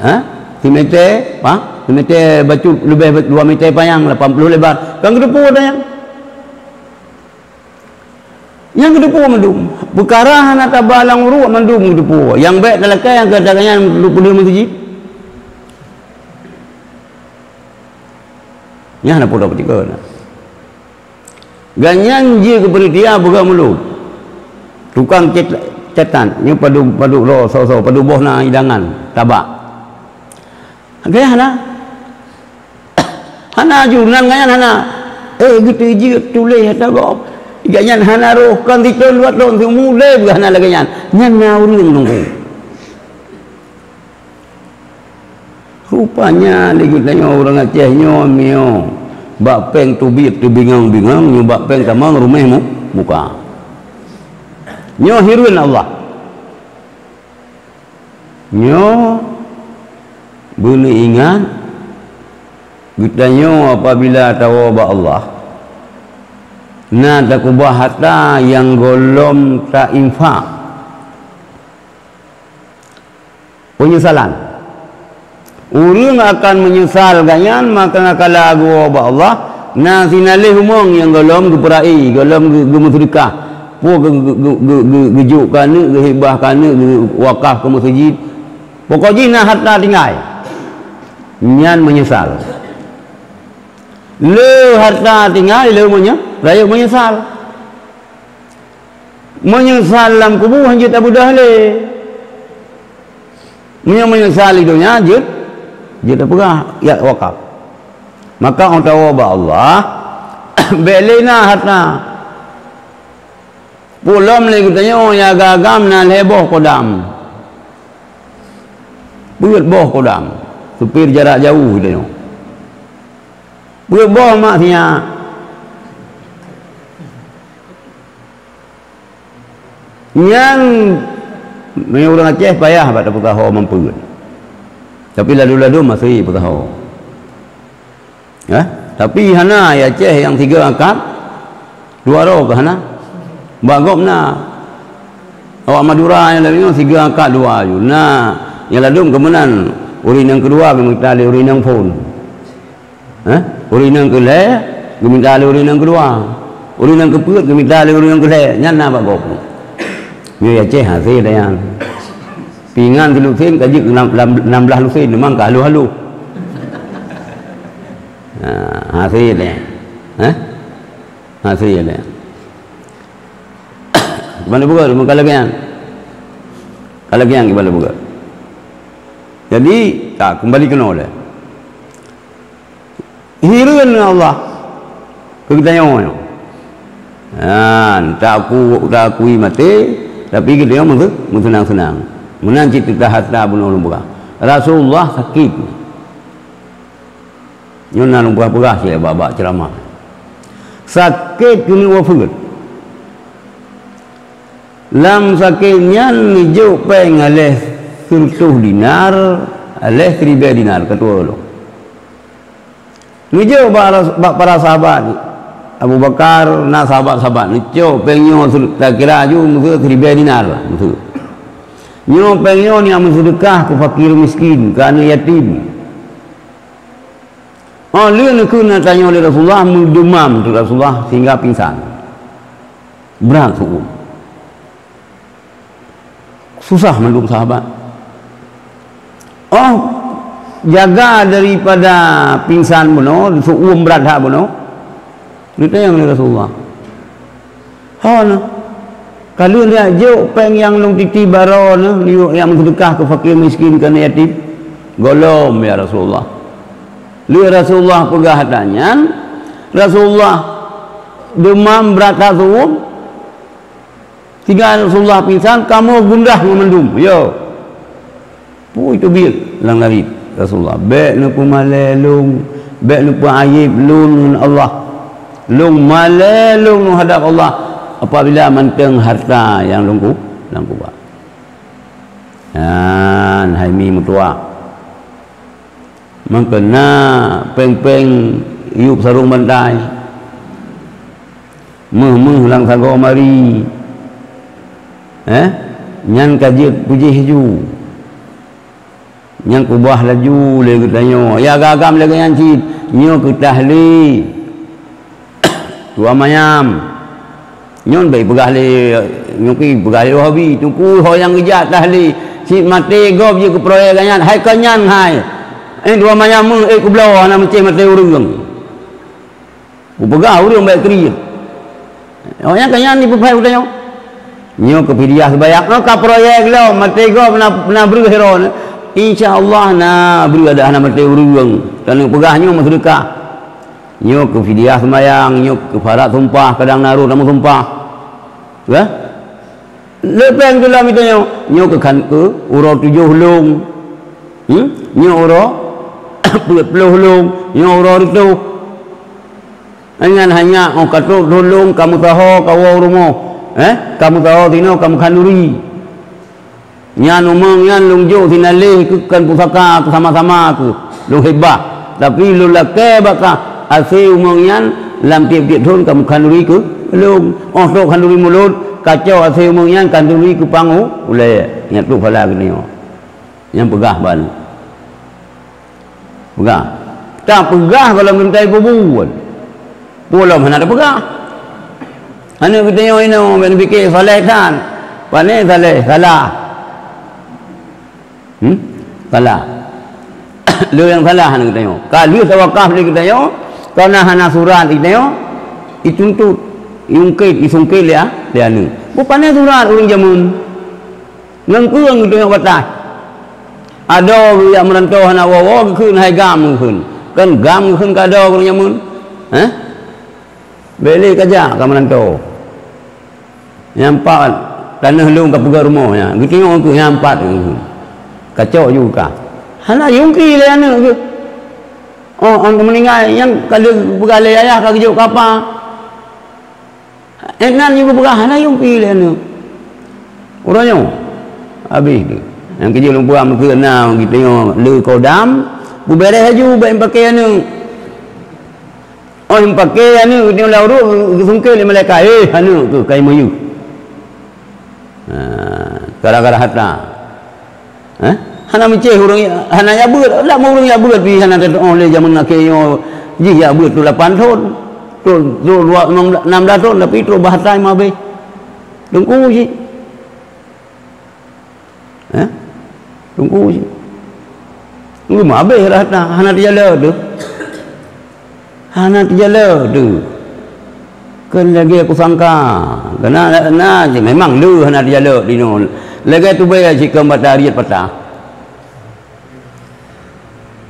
Eh? Simeté, pa? Simeté bacut leubeh dua meté panyang, lapan ploh lebar. Kan geuteupeue ata nyan. Nyang geuteupeue mandum. Peukara hana taba lam uruek mandum geuteupeue. Nyang bék talakée nyang gata nyan peudeuh meuseujid. Nyan hana peue tapeutika na. Gobnyan jih keu panitia peugah mulod. Tukang cet-, catat, nyoe padub, padub droe, soe-soe, padub boh na hidangan, taba. Gaya hana. Hana aju, nan gobnyan hana. Eh, geuteujeuet tuléh ata gob. Gobnyan hana roh, kon sithon dua thon, seumulai pun hana lagée nyan. Nyan na ureuëng teungku. Rupanya lé geutanyoe ureuëng Aceh nyoe meunyoe bak péng teubiet teubingang-bingang, nyoe bak péng tamong ruméh mu-, muka. Nyoe hireuen Allah. Nyoe beuneuingat geutanyoe apabila tawoe bak Allah, na takeubah hareuta nyang gohlom tainfak. Penyesalan. Ureuëng akan menyesal gobnyan maka ngakala geuwoe bak Allah, na sinaleh umong nyang gohlom geupeura'i, gohlom geu-, geumeuseudeukah. Peue geu-, geu-, geu-, geu-, geu-, geujok keu aneuëk, geuhibah keu aneuëk, geuwakaf keu meuseujid. Pokok jih na harta tinggai. Nyan menyesal. Le harta tinggai, le menye-, rayeuk menyesal. Meunyoe salam kubu hanjeuet tabeudôh lé. Meunyoe meunyoe salam donya jeuet, jeuet tapeugah jak wakaf. Maka ôn tawoe bak Allah, bék lé na harta. Pulom lé geutanyoe nyang agam-agam na lhée boh kodam. Peuet boh kodam. Supir jarak jauh geutanyoe. Peuet boh mak sinyak. Nyan, meunyoe ureuëng Aceh payah bak tapeusaho mampeuen. Tapi ladum-ladum masih peusaho. Eh? Tapi hana ya Aceh nyang tiga angkat, dua roh ke hana? Bak gob na. Awak Madura nyang lalu nyoe tiga angkat dua aju. Na, nyang ladum keumenan ureuëng nyang keudua geumita lé ureuëng nyang phon. Eh? Ureuëng nyang keu lhée geumita lé ureuëng nyang keudua. Ureuëng nyang keupeuet geumita lé ureuëng nyang keu lhée. Nyan na bak gob. Nyoe ya Aceh hasé dah nyan. Pingan silusen ka jeuet nam-, lam-, nam blaih lusen memang ka haloh-haloh. Ha, hasé dah nyan. Eh? Hasé dah nyan. Keuban buka, buka lagi nyan. Ka lagi nyan keuban buka. Jadi, tak kembali keunoe lé. Hireuen ngon Allah keu geutanyoe nyoe. Nyan, taku-, takui maté, tapi geutanyoe meusu-, meuseunang-seunang. Meunan cit teuka harta bunoe lôn peugah. Rasulullah sakét. Nyoe na lôn peugah-peugah cit bak-bak ceuramah. Sakét keuneuk wafeuet. Lam sakét nyan neujok péng aléh sireutoh dinar, aléh siribée dinar, ka tuwoe lom. Neujok bak ras-, bak para sahabat, Abu Bakar, na sahabat-sahabat, neucok péng nyoe sir-, takira aju meuseu siribée dinar, meuseu. Nyoe péng nyoe neujak meuseudeukah keu fakir miskin, keu aneuëk yatim. Oh, lheueh neukheun na tanyoe lé Rasulullah, meudumam teuk Rasulullah sehingga pingsan. Brat seu'uem. Susah mandum sahabat. Oh, jaga daripada pingsan bunoe, seu'uem brat that bunoe. Geutanyong lé Rasulullah. Ho na. Ka lheueh neujak jok péng nyang lôn titip baroe na, neujok nyang meuseudeukah keu fakir miskin, keu aneuk yatim. Gohlom, ya Rasulullah. Lheueh Rasulullah peugah that nyan, Rasulullah dumam brat that seu'uem. Sehingga Rasulullah pingsan, kamoe gundah ngon mandum. Yo. Peue teubiet lam larit Rasulullah. Bék neupeumalée lôn, bék neupeuayeb lôn ngon Allah. Lôn malée lôn ngon hadab Allah apabila mantong harta nyang lôn ku-, lôn kuba. Nyan hai mi meutuwah. Mangkeuna péng-péng yup sarong bantai. Méuh-méuh lam sagoe mari. Eh? Nyan ka jeuet peujéh ju. Nyang keubah laju lé geutanyoe. Ya agam-agam lagée nyan cit. Nyoe keu tahlé. Tuha manyam. Nyoe bék peugah lé, nyoe ki peugah lé Wahabi. Teungku ho nyang geujak tahlé. Cit maté gob jeuet keu proyek geuh nyan. Hai kon nyan hai. Eh, tuha manyam méuh, eh, keubloe hana meucéh maté ureuëng. Kupeugah ureuëng bék kriet. Awaknyan ka nyan jipeuphai u tanyoe. Nyoe keu fidyah seumayang, oh, ka proyek lom, maté gob na, na breueh droe. Insya Allah na breueh dak hana maté ureuëng. Taneuk peugah nyoe meuseudeukah. Nyoe keu fidyah seumayang, nyoe keu kafarat sumpah, kadang na rot na meusumpah. Wah? Leubeh geulam itu nyoe, nyoe keu khan-, keu uroe tujoh lôn. Hmm? Nyoe uroe peuet ploh lôn, nyoe uroe reutôh. Nyan hanya, oh, ka trok lôn ka meusaho, ka woe u rumoh. Eh? Ka meusaho sinoe, ka meukhanduri. Nyan umong nyan lôn jok sinaleh keu kon pusaka keu sama-sama keu lôn hibah. Tapi lôn lakée bak kah hasé umong nyan lam tieb-tieb thon ka meukhanduri keu lôn. Oh trok khanduri mulod, kacok hasé umong nyan khanduri keu pang u-, ulée. Nyan tu phala geutanyoe. Nyang peugah bak aneuk. Peugah. Tapeugah gohlom geutanyoe peubuet. Peue lom hana tapeugah. Aneuk geutanyoe inoe bèk neupike saleh that. Pane saleh, salah. Hmm? Salah. Le nyang salah aneuk geutanyoe. Ka lheueh tawakaf lé geutanyoe, ka na hana surat geutanyoe, ituntut, iungkét, isungkét lé, lé aneuk. Beu pane surat ureueng jameun. Ngon keueng geutanyoe bataih. Adoe geujak meurantô hana woe-woe geukheun hai gam geukheun. Kan gam geukheun ka adoe ureueng jameun. Heh? Bèk lé kajak ka meurantô. Nyang pat taneuh lôn ka peugöt rumoh nyan. Geuteungoh keuh nyang pat. Kacok ju ka. Hana yungki lé aneuk geuh. Oh, oh meuninggai nyang ka lheueh peugah lé ayah ka geujok kapa. Inan ju geupeugah hana yungki lé aneuk. Uroe nyoe habéh tu. Nyang keujeuet lôn peugah meukeue na geuteungoh le kodam, beubeureh laju bèk meupaké aneuk. Oh, nyang paké aneuk nyoe lam ruek geusungkét lé malaikat, "Eh, aneuk keuh kai meuyeuh." Ha, gara-gara harta. Eh? Hana meucéh ureueng, hana jak beuet, lam ureueng jak beuet pih hana teutuoh lé jameun akhé nyoe. Jih jak beuet tu lapan thon. Tu, tu dua, enam belas thon tapi tu bah harta meuhabéh. Teungku cit. Eh? Teungku cit. Ngeumah habéh rata, hana teujalok tu. Hana teujalok tu. Kon lagèe kusangka. Kena na, na, memang le hana teujalok di nyoe. Lagèe tubèe sikheun bata riet patah.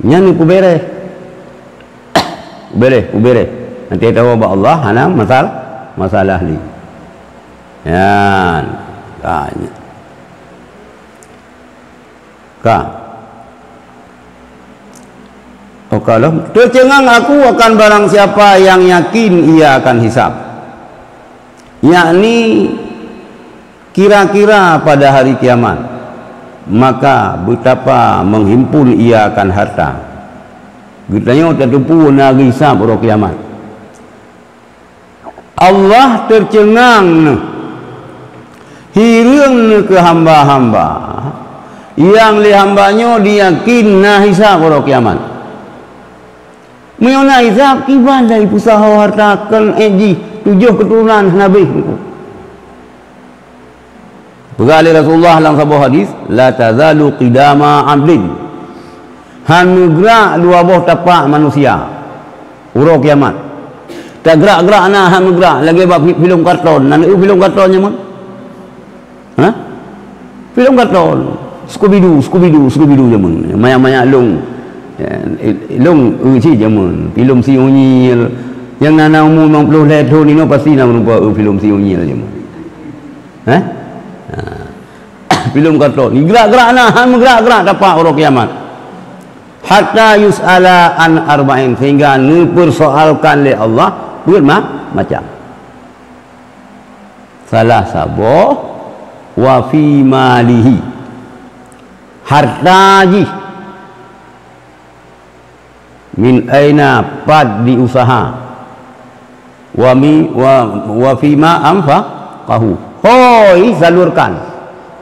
Nyan peubeureh. Ubéréh, ubéréh. Nanti tahu bak Allah hana masalah, masalah li. Nyan. Ka. Ka. Oka lom. Teuceungang aku akan barang siapa yang yakin ia akan hisab. Yakni kira-kira pada hari kiamat, maka betapa menghimpun ia akan harta. Geutanyoe tateupeue na geuhisab uroe kiamat. Allah teuceungang neuh, hireuen neuh keu hamba-hamba nyang lé hamba nyoe diyakin na hisab uroe kiamat. Meunyoe na hisab, kiban lé ipeusaho harta keu ék jih, tujoh keuturonan hana beh. Peugah lé Rasulullah lam saboh hadis, "La tazalu qidama abdin." Han meugrak dua boh tapak manusia uroe kiamat. Tagrak-grak na han meugrak, lagèe bak fi-, filem karton. Na neuyue filem karton nyan, mon? Ha? Filem karton. Scooby-Doo, Scooby-Doo, Scooby-Doo jameun. Manyak-manyak lôn. Ya, lôn, eh, cit jameun. Filem si Unyil. Nyang na, na umu limong ploh lhèe thon inoe pasti na meurupa, eh, filem si Unyil jameun. Hah? Ha. Filem karton. Gerak-gerak na, han meugerak-gerak tapak uroe kiamat. Hatta yus'ala an arba'in, sehingga neupeursoalkan lé Allah peuet ma-, macam. Salah saboh, wa fi malihi, harta jih, min aina, pat diusaha, wa mi-, wa, wa fi ma anfaqahu, hôi salurkan,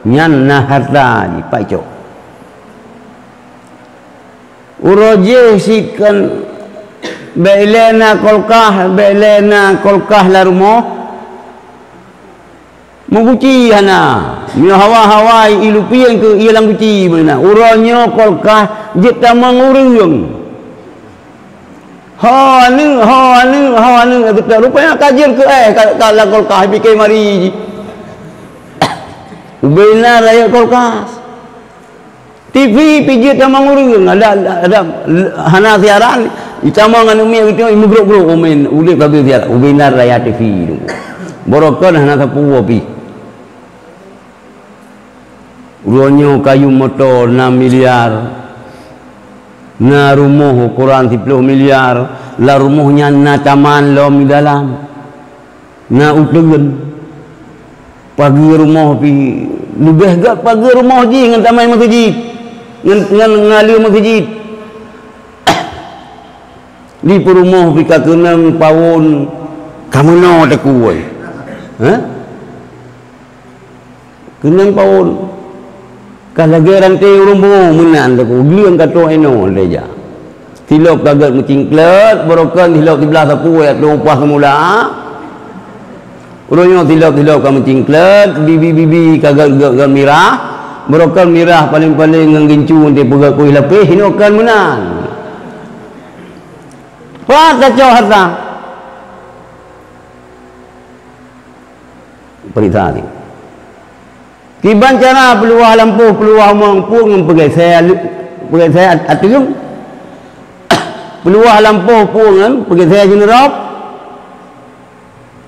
nyan na harta jih, pat icok. Uroe jih sikon bèk ilèe na kulkas, bèk ilèe na kulkas lam rumoh. Meuguci hana. Meunyoe hawa-hawa ilupieng keu ie lam guci meunan. Uroe nyoe kulkas jeuet tamong ureueng. Ho aneuk, ho aneuk, ho aneuk, geutanyoe rupanya ka jeuet keu éh ka, ka lam kulkas pike mari jih. Ubé na rayeuk kulkas. T V pih jeuet tamong ureueng, ada, ada, hana siaran, itamong aneuk miet geutanyoe imeugrok-grok umen, udeb sabe siaran, ubé na raya T V tu. Barokon hana sapeue pih. Uroe nyoe kayém moto nam miliar, na rumoh ukoran siploh miliar, lam rumoh nyan na taman lom di dalam. Na uteuen. Pageue rumoh pih leubeh gèt pageue rumoh jih ngon taman meuseujid, ngon, ngon ngaleue meuseujid. Di peurumoh pih ka keunong pawon ka meunoe teukue. Hah? Keunong pawon. Ka lagèe ranté ureueng pungo meunan teuku, gleueng ka trok inoe lé jak. Silop ka gèt meucingklet, barokon silop siblah sapu jak trok upah seumula. Uroe nyoe silop-silop ka meucingklet, bibi-bibi ka gèt-gèt mirah, barokon mirah paleng-paleng ngon gincu teupeugèt kueh lapéh, inoe kon meunan. Pat tacok hareuta. Peuriksa ni. Kiban cara peuluwah lampôh, peuluwah umong peue ngon peugesè, peugesè at-, ateueng? Peuluwah lampôh peue ngon peugesè jeuneurob?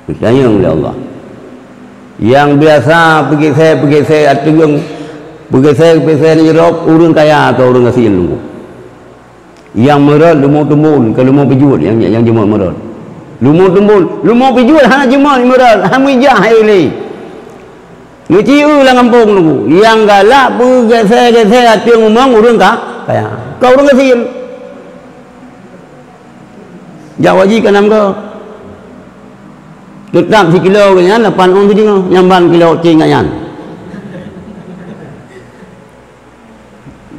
Geutanyong lé Allah. Nyang biasa peugesè-peugesè ateueng, peugesè-peugesè jeuneurob, ureueng kaya atau ureueng gasien lungkôh. Nyang meurot leumo teumbon, keu leumo pijuet nyang, nyang jeuet meurot. Leumo teumbon, leumo pijuet hana jeuet meurot, hana meujah hai lé. Neuci eu lam gampông leumo. Nyang galak peugesè-gesè ateueng umong ureueng ka, kaya. Ka ureueng gasien. Jak haji ka nam goe. Teutap sikilo geuh nyan lapan ôn sideungoh, nyang ban kilo cing nyan.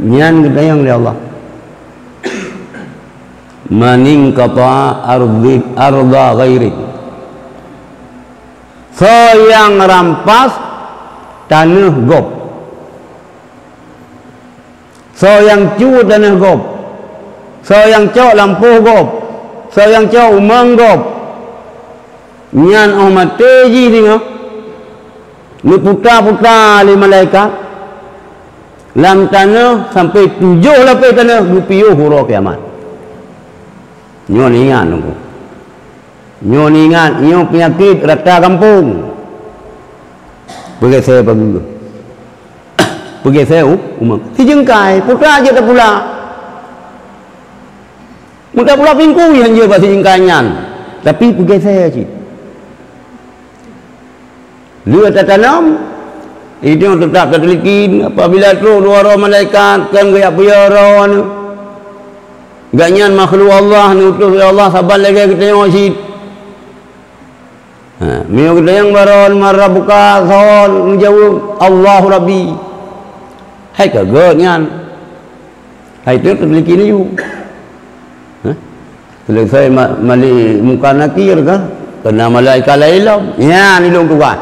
Nyan geutanyong lé Allah. "Man inqata'a ardi, arda ghairi." Soe nyang rampas taneuh gob. Soe nyang cu taneuh gob. Soe nyang cok lampôh gob. Soe nyang cok umong gob. Nyan óh maté jih singoh, neuputa-puta lé malaikat lam tanoh sampoe tujoh lapéh tanoh geupiôh uroe kiamat. Nyoe ingat Teungku. Nyoe ingat, nyoe peunyakét rata gampông. Peugesè pageue. Peugesè u-, umong. Sijeungkai, putra jeuet tapula. Meutapula pingkui hanjeuet bak sijeungkai nyan, tapi peugesè cit. Lheueh tatanom, inong teutap tateulikin, apabila trok dua droe malaikat, kon geujak peuyô droe nyoe. Gobnyan makhluk Allah, neutus lé Allah saban lagèe geutanyoe cit. Ha, meunyoe geutanyong baron, "Man rabbuka?" Son neujaweueb, "Allahu Rabbi." Hai ka gèt nyan. Hai teuh teupilih keu neuyue. Ha? Selesai ma-, malik Mungkar Nakir ka? Keu na malaikat laén lom. Nyan ilôn tugaih.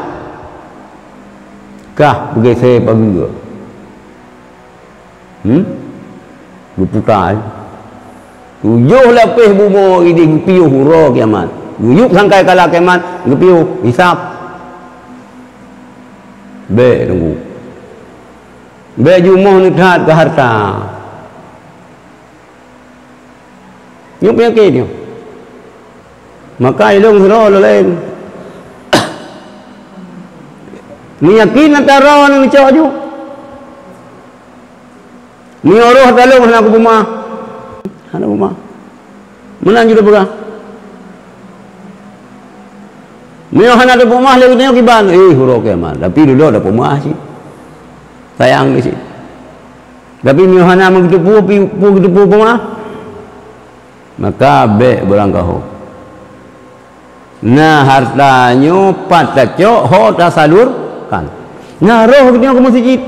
Kah peugesè pageue. Hmm? Geuputa, eh. Tujoh lapéh bumoe idéh geupiôh uroe kiamat. Geuyueb sangkai kala kiamat, geupiôh hisab. Bèk Teungku. Bèk jumoh neuthat keu hareuta. Nyoe peunyakét nyoe. Maka ilôn sidroe lôn laén. Neuyakin atra neucok ju. Meunyoe roh talôn hana kupeumeu'ah. Hana peumeu'ah. Meunan ju tapeugah. Meunyoe hana tapeumeu'ah lé geutanyoe kiban, eh, uroe kiamat. Tapi dudoe tapeumeu'ah cit. Sayang di cit. Tapi meunyoe hana meugeuteupeue, pi-, peue geuteupeue peumeu'ah, maka bèk beurangkaho. Na hareuta nyoe pat tacok ho tasalurkan. Na roh geutanyoe keu meuseujid.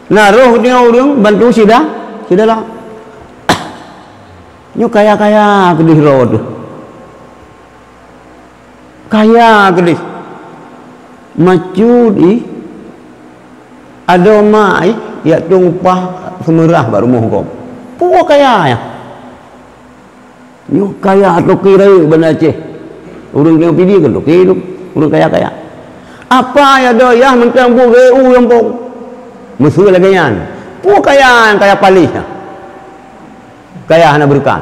Na roh geutanyoe ureueng bantu sida-, syedara. Nyoe kaya-kaya keudeh droe teuh. Kaya keudeh. Macut ih. Adoe mak ih, jak tueng upah seumeurah bak rumoh gob. Peue kaya nyan? Nyoe kaya toke rayeuk Banda Aceh. Ureueng nyang pidie kan toke tu, ureueng kaya-kaya. Apa ya doyah mantong bu geu u gampông. Meuseu lagèe nyan. Peue kaya nyang kaya paléh nyan? Kaya hana beureukat.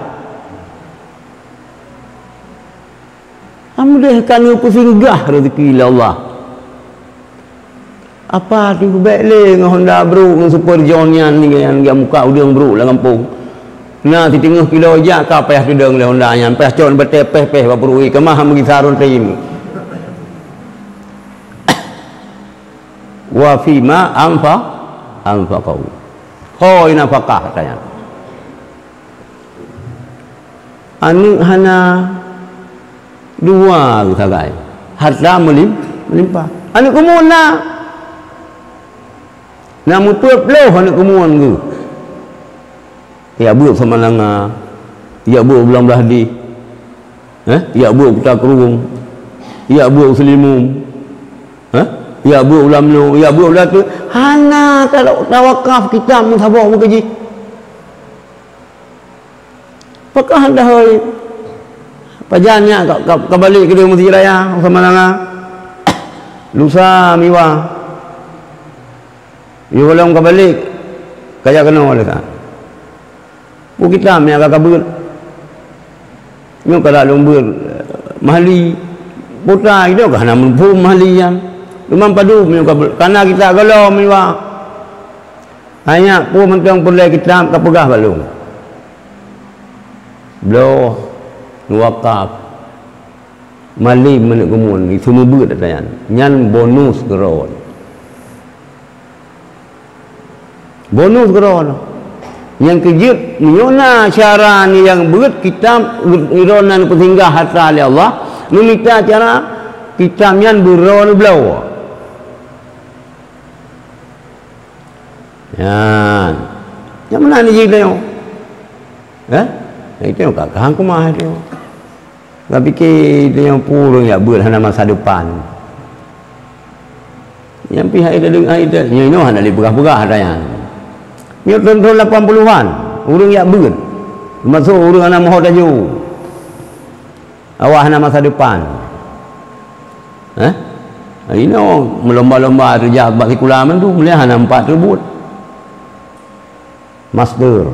Alhamdulillah ka neupeusinggah rezeki lé Allah. Apa teuh bèk lé ngon Honda brôk ngon Super John nyan, nyan, nyan, jak muka udeueng brôk lam gampông. Na siteungoh kilo jak ka payah teudong lé Honda nyan, payah cot batèe pèh-pèh bak pruet, keumah meugisa rontim. Wa fima anfa-, anfaqahu. Hôi nafakah katanya. Aneuk hana, dua sagai. Harta meulim-, meulimpah. Aneuk umum na. Na meupeuet ploh aneuk keumuan geuh. Jak beuet Samalanga, jak beuet Blang Blahdeh, eh, jak beuet Kuta Krueng, jak beuet Selimum, eh, jak beuet Lamno, jak beuet Lamno. Hana ta-, tawakaf kitab meusaboh buku jih. Pakon hana hôi? Pajan nyak ka, ka, ka balek keudeh Mesjid Raya, Samalanga. Lusa Miwa. Yoh lom ka balek, ka jak keunoe lé ka. Peue kitab nyak ka, ka beuet. Nyoe ka lôn beuet, eh, Mahli. Peue ta, nyoe ka hana muphom Mahli nyan. Teuma padub nyoe ka beuet, ka na kitab gohlom Miwa. Hai nyak, peue mantong peureulèe kitab ka peugah bak lôn. Bloe, neuwakaf. Malém aneuk keumuan, geuseumeubeuet ata nyan. Nyan bonus keudroe. Bonus keudroe. Nyang keujeuet, meunyoe na cara nyang beuet kitab, droeneuh neupeusinggah hareuta lé Allah, neumita cara kitab nyan beudroe neubloe. Nyan. Nyang meunan jih tanyoe. Eh? Itu nyang ka kang keumah itu. Ka pike itu nyang peue ureueng jak beuet hana masa depan. Nyang pih hai teudeung hai teu, nyoe inoe hana lé peugah-peugah ata nyan. Nyoe thon-thon lapan puluhan, ureueng jak beuet. Teumasok ureueng hana meuho tajok. Awak hana masa depan. Eh? Inoe meulomba-lomba teuh jak bak sikula mandum, lé hana empat teubeuet. Master,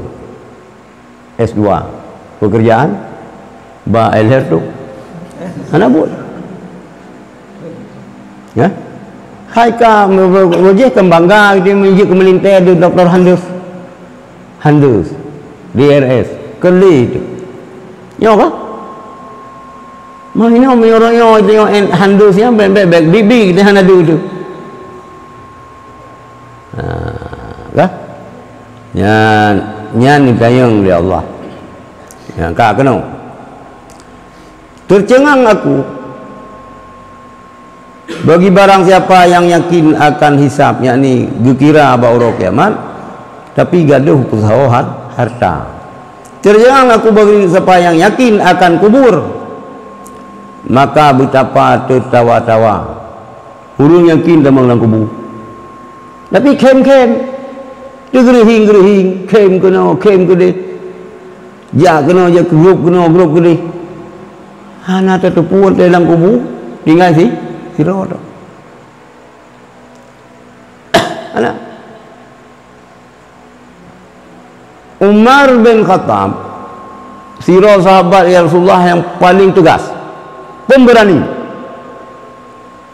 S dua. Pekerjaan, ba L R tu. Hana buet. Ya? Hai ka me-, me-, wajih kan bangga gitu, meunjeuet keu meulintèe di Doktor Handus. Handus, D R S, keu lé tu. Nyoe ka? Mah nyoe meunyoe ureueng nyoe, nyoe en-, Handus nyan bèk, bèk, bèk, bibi kita hana dua tu. Ha, ka? Nyan, nyan ditanyong lé Allah. Nyan ka keunoe. Tercengang aku bagi barang siapa yang yakin akan hisab, yakni geukira bak uroe kiamat, tapi gadôh peusaho hat-, harta. Tercengang aku bagi siapa yang yakin akan kubur, maka betapa tertawa-tawa ureueng yakin tamong lam kubu. Tapi khém-khém, teugeureuhing-geureuhing, khém keunoe, khém keudeh. Jak keunoe, jak keu grup keunoe, grup keudeh. Hana tateupeue watèe lam kubu, tinggai si, sidroe tok. Hana. Umar bin Khattab, sidroe sahabat ya Rasulullah nyang paleng teugas, pemberani.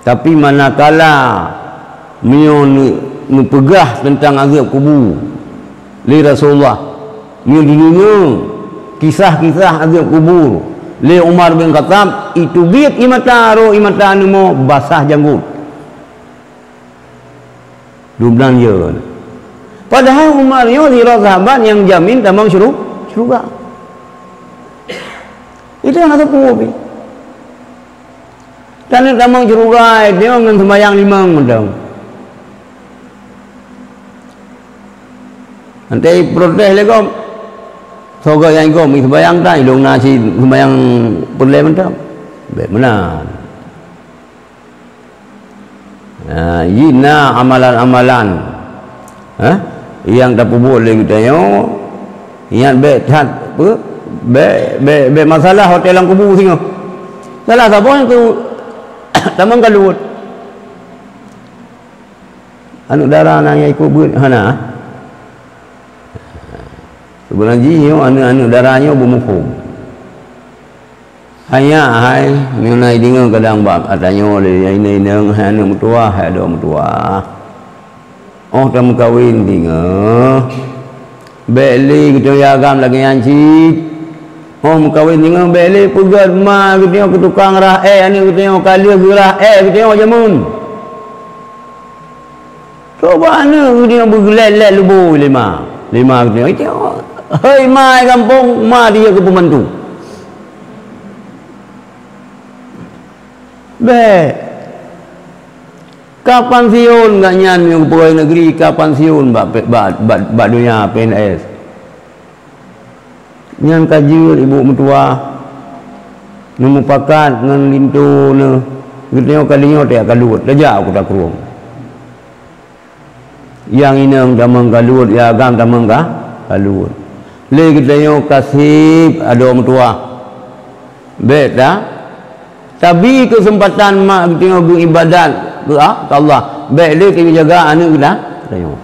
Tapi manakala meunyoe ne-, neupeugah teuntang azab kubu lé Rasulullah, meunyoe jideungoe kisah-kisah azab kubu lé Umar bin Khattab, iteubiet ie mata, rhot ie mata neumoe, basah janggot. Dumnan yeun. Padahai Umar nyoe sidroe sahabat nyang jamin tamong syuru-, syeuruga. Itu nyang hana teupeu pih. Taneuk tamong syeuruga, eh, nyoe ngon seumayang limong mantong. Nanti protes lé gob. Soe nyang gob, seumayang tan, ilong na cit seumayang peureulèe mantong. Bèk meunan. Ha, jih na amalan-amalan, ha, nyang tapeubuet lé geutanyoe, ingat bèk that, peue, bèk, bèk, bèk masalah watèe lam kubu singoh. Salah saboh nyang tu tamong ka luwot. Aneuk dara na nyang ikot beuet hana. Seubeuna jih nyoe aneuk-aneuk dara nyoe beumuphom. Hai nyak hai, meunyoe na ideungoe kadang bak geutanyoe lé inong-inong, hai aneuk meutuwah, hai adoe meutuwah. 'Oh tameukawen singoh, bèk lé geutanyoe agam lagèe nyan cit. 'Oh meukawen singoh bèk lé peugèt ma geutanyoe keu tukang rah èk, aneuk geutanyoe ka lheueh geurah èk geutanyoe jameun. Coba aneuk geutanyoe beugeulét-lét lubô lé ma. Lé ma geutanyoe, "Hei ma gampông, ma dijak keu pembantu." Bèk. Ka pensiun gobnyan meunyoe pegawai negeri, ka pensiun bak, bak, bak, bak donya P N S. Nyan ka jeuet ibu meutuwah, neumupakat ngon linto neuh, geutanyoe ka linyoe tajak kaluet, tajak u kuta krueng. Nyang inong tamong kaluet, nyang agam tamong ka, kaluet. Lé geutanyoe ka seb adoe meutuwah. Bék ta, tabi keuseumpatan mak geutanyoe geuibadat keu a-, keu Allah. Bék lé tanyoe jaga aneuk geuta-, geutanyoe.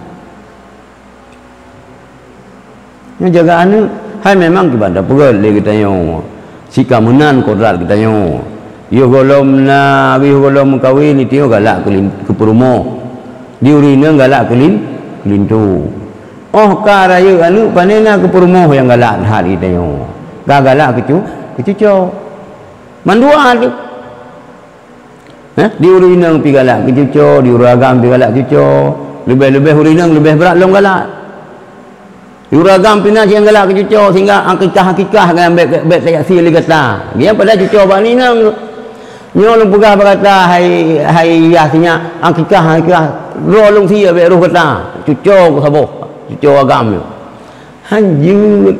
Nyoe jaga aneuk, hai memang kiban tapeugét lé geutanyoe. Sika meunan kodrat geutanyoe. Yoh gohlom na, yoh gohlom meukawen, geutanyoe galak keu lin-, keu peurumoh. Di ureueng inong galak keu lin-, keu linto. Óh ka rayeuk aneuk, pane na keu peurumoh nyang galak that geutanyoe. Ka galak keu cu-, keu cucoe. Mandua teuh. Hah? Di ureueng inong pi galak keu cucoe, di ureueng agam pi galak keu cucoe. Leubeh-leubeh ureueng inong leubeh brat lom galak. Di ureueng agam pi na nyang galak keu cucoe, sehingga akikah-akikah nyan bék, bék tayaksi lé gata. Nyan padahai cucoe bak inong. Nyoe lôn peugah bak gata, hai, hai yah sinyak, akikah, akikah, droe lôn sie bék roh gata. Cucoe keu saboh, cucoe agam nyoe. Han jeuet.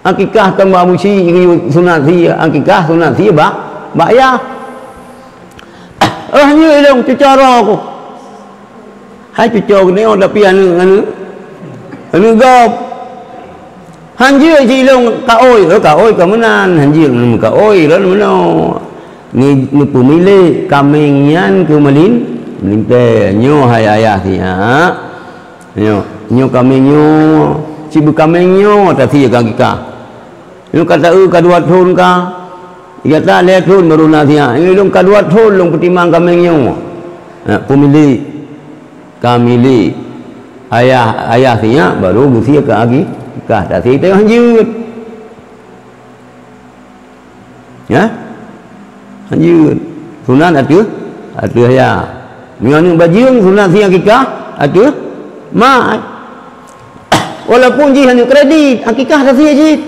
Akikah kon bak musyik geuyue sunat sie, akikah sunat sie bak, bak yah. Oh, nyoe ilong cucoe droe ku. Hai cucoe geutanyoe tapi aneuk, aneuk, aneuk gob. Han jeuet si ilong kaôi, oh, kaôi ka meunan, han jeuet meukaôi lom meunoe. Ni, ni peumilék kaméng nyan keu meulin-, meulintée. Nyoe hai ayah siat. Nyoe, nyoe kaméng nyoe, si beukaméng nyoe tasie keu akikah. Nyoe ka taeu ka dua thon ka, gata lhée thon baru na siat. Nyoe lôn ka dua thon lôn peutimang kaméng nyoe. Nah, peumilék, ka milék. Ayah, ayah siat baru geusie keu akikah, tasie teuh han jeuet. Ya? Han jeuet. Sunat ateueh, ateueh ayah. Meunyoe aneuk bajeueng sunat sie akikah ateueh mak. Walaupun jih aneuk kredit, akikah tasie cit.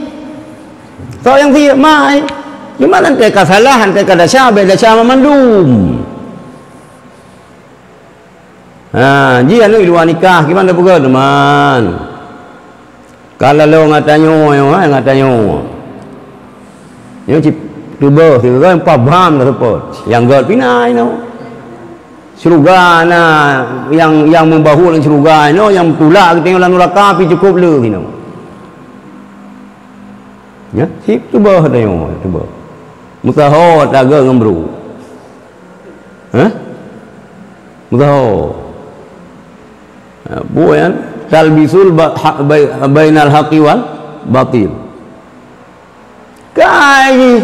Soe nyang sie? Mak. Cuma teuntée ka salah, teuntée ka desya, bék desya mandum. Ha, jih aneuk di luwa nikah, kiban tapeugét, teuma. Ka laloe ngon tanyoe, nyoe, hai, ngon tanyoe. Nyoe cit teuboh sigoe, pah bham ka seupôt. Nyang gét pih na inoe. Syeuruga na, nyang, nyang meubahu lam syeuruga inoe, nyang tulak geutanyoe lam nuraka pih cukôp le inoe. Nyan, cit teuboh tanyoe, teuboh. Meusaho tageueng ngon brôk. Hah? Meusaho. Ha, buet nyan, talbisul ba-, ha-, bai-, bainal haqqi wal batil. Kai jih.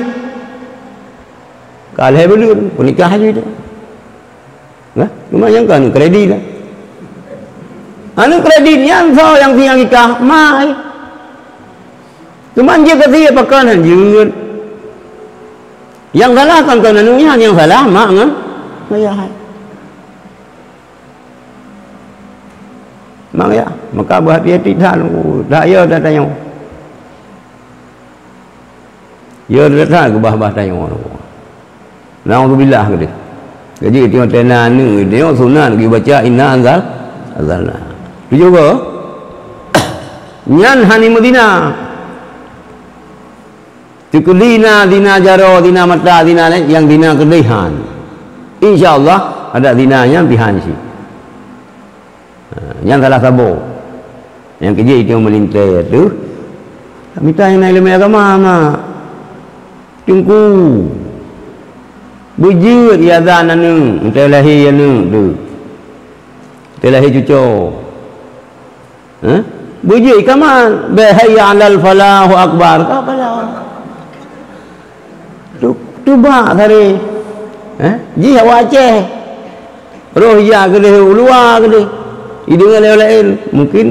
Ka lhée buleuen, peunikah jih tu. Nah, cuma nyang ka aneuk kredit lah. Aneuk kredit nyan soe nyang sie akikah? Mak. Cuma jeuet ka sie pakon han jeuet. Nyang salah kon, kon aneuk nyan, nyang salah mak ngon ayah. Mak ayah, maka beuhati-hati that, that ya that tanyoe. Ya that that keubah-bah tanyoe. Naudzubillah keudeh. Jadi tiep-tiep na aneuk, tiep sunat geubaca inna anzal, anzalna. Tujoh go. Nyan hani meudina. Teukeudi na zina jaroe, zina mata, zina laén, nyang zina keudeh han. Insya Allah, adak zina nyan pih han cit. Ha, nyan salah saboh. Nyang keujeuet itu meulintée teuh. Mita nyang na ileumèe agama, mak. Teungku. Beujeuet iazan aneuk, entée lahé aneuk teuh. Entée lahé cucoe. Hah? Beujeuet ikaman, bèk hayya 'alal falah, Allahu akbar. Ka falah. Tu, tu bak tadi. Hah? Jih awak Aceh. Roh ya keudeh, u luwa keudeh. Ideungo lé ureueng laén. Mungkin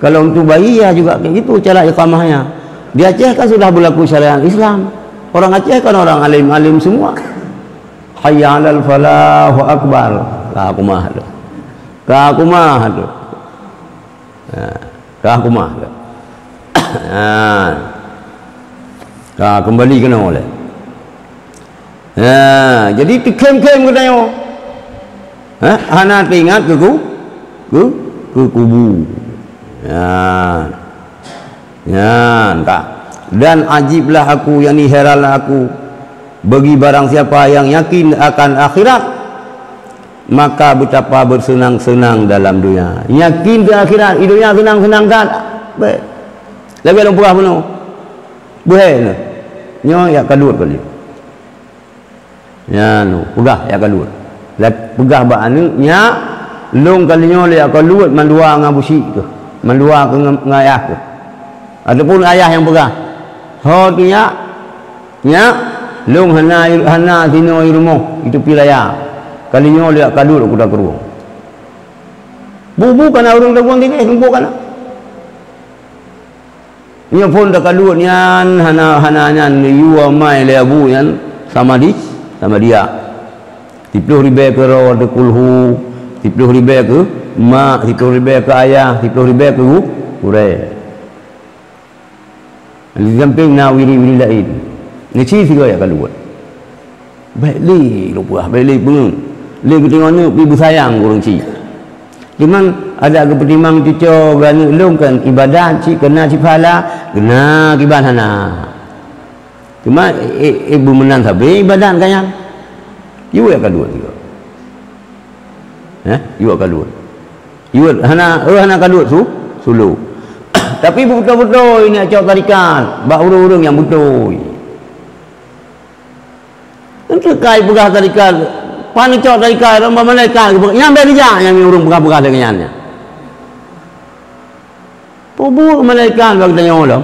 kalau untuk bayi ya juga kayak gitu cara iqamahnya. Di Aceh kan sudah berlaku syariat Islam. Orang Aceh kan orang alim-alim semua. Hayya 'alal falah, Allahu akbar. Ka kumah tu. Ka kumah tu. Ha, ka kumah. Ha. Ka keumbali keunoe lé. Ha, jadi teukhém-khém geutanyoe. Ha? Hana teuingat keu ku-, keu, keu kubu. Nyan. Nyan ka. Dan ajiblah aku, yakni heranlah aku, bagi barang siapa yang yakin akan akhirat, maka betapa bersenang-senang dalam dunia. Yakin keu akhirat, di dunia senang-senang that. Baik. Lagèe lôn peugah bunoe. Beuhe nyoe. Nyoe jak kaduek kali. Nyan, peugah jak kaduek. Dan peugah bak aneuk, "Nyak, lôn kali nyoe lôn jak kaduek mandua ngon Abusyik keuh. Mandua keuh ngon, ngon ayah keuh." Ataupun ayah nyang peugah, "Ho tu, Nyak, Nyak, lôn hana, hana sinoe di rumoh, di tepi raya. Kali nyoe lôn jak kaduek u Kuta Krueng." Bu-bu kana ureueng tagueng sideh, tumpok kana. Nyoe phon takaduek nyan hana, hana nyan yue mai lé abu nyan sama di, sama dia. Siploh ribèe keu droe teukulhu, siploh ribèe keu mak, siploh ribèe keu ayah, siploh ribèe keu gu-, gurèe. Di sampéng na wiri-wiri laén. Neuci sigoe jak kaluet. Bèk lé lôn peugah, bèk lé peungeut. Lé geutanyoe aneuk pih beusayang keu ureueng chik. Cuman adak geupeutimang cucoe geuh aneuk lôn kan ibadat cit keu na cit pahala, keu na kiban hana. Cuma, eh, eh, eh, beumeunan sabe ibadat gobnyan. Yue jak kaluet sigoe. Eh, yue jak kaluet. Yue hana, eh, hana kaluet su, sulu. Tapi beubeutôi-beutôi nyak cok tarikat bak ureueng-ureueng nyang beutôi. Enteuk kai peugah tarikat, pan cok tarikat, lam malaikat geupeugah, nyan bèk neujak nyang ureueng peugah-peugah lagèe nyan nyan. Peue buet malaikat bak geutanyoe lom?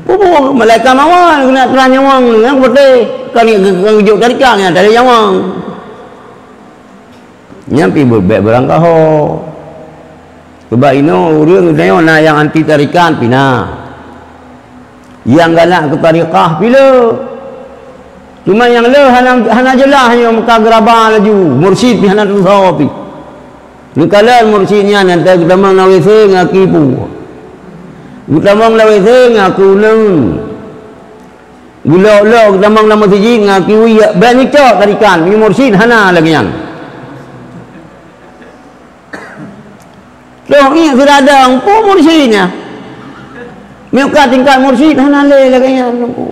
Peue buet malaikat mawöt keuneuk trang nyawöng nyan peuté, kan geujok tarikat nyan tadi nyawöng. Nyan pih bèk beurangkaho. Sabab inoe ureueng geutanyoe na nyang anti tarikat pih na. Nyang galak keu tarikat pih le. Cuma nyang le hana, hana jeulaih nyoe meuka geuraba laju, mursyid pih hana teusoe pih. Neukalon mursyid nyan, nyan geutamong lam WC ngon aki pue. Geutamong lam WC ngon aki uneuen. Geulok-lok geutamong lam meuseujid ngon aki wie, bèk neucok tarikat, meunyoe mursyid hana lagèe nyan. Troh ié seuradong, peue mursyid nyan? Meunyoe ka tingkat mursyid, hana lé lagèe nyan, Teungku.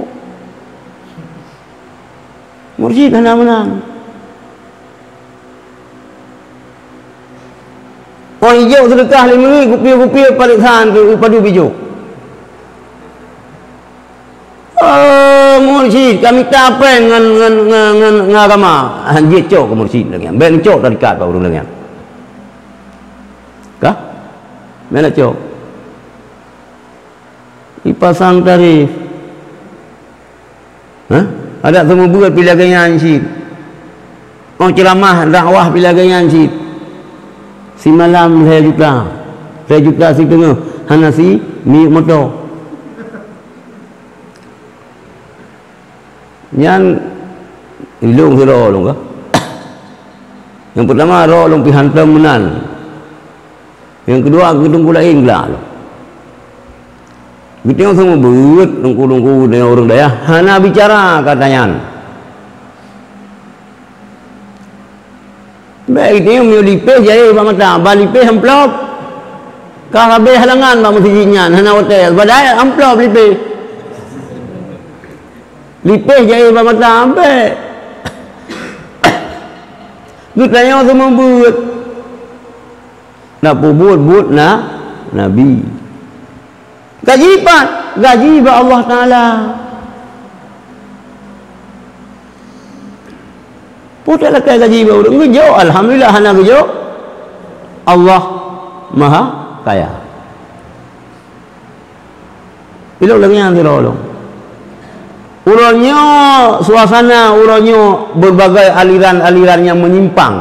Mursyid hana meunan. Oh, ijok seudeukah lé meurit, kupier-kupier palék san tu, padub ijok. Oh, mursyid, ka mita péng ngon, ngon, ngon, ngon, ngon agama. Han jeuet cok keu mursyid lagèe nyan. Bèk neucok tarikat bak ureueng lagèe nyan. Ka? Bèk neucok. Ipasang tarif. Hah? Adak seumeubeuet pih lagèe nyan cit. Oh, ceuramah dakwah pih lagèe nyan cit. Simalam lhèe juta. Lhèe juta siteungoh. Hana si miyueb moto. Nyan ilôn sidroe lôn ka. Nyang peutama droe lôn pih hantom meunan. Nyang keudua keu teungku laén glak lôn. Geutanyoe seumeubeuet teungku-teungku geutanyoe ureueng dayah hana bicara kata nyan. Bèk geutanyoe meunyoe lipéh jai bak mata, ban lipéh amplop. Ka habéh halangan bak meuseujid nyan, hana watèe. Padahai amplop lipéh. Lipéh jai bak mata, bèk. Geutanyoe seumeubeuet. Na peubuet buet na, Nabi. Gaji pat? Gaji bak Allah Taala. Peue talakèe gaji bak ureueng? Geujok, alhamdulillah, hana geujok, Allah Maha Kaya. Ilôn lagèe nyan sidroe lôn. Uroe nyoe suasana, uroe nyoe berbagai aliran-aliran nyang menyimpang.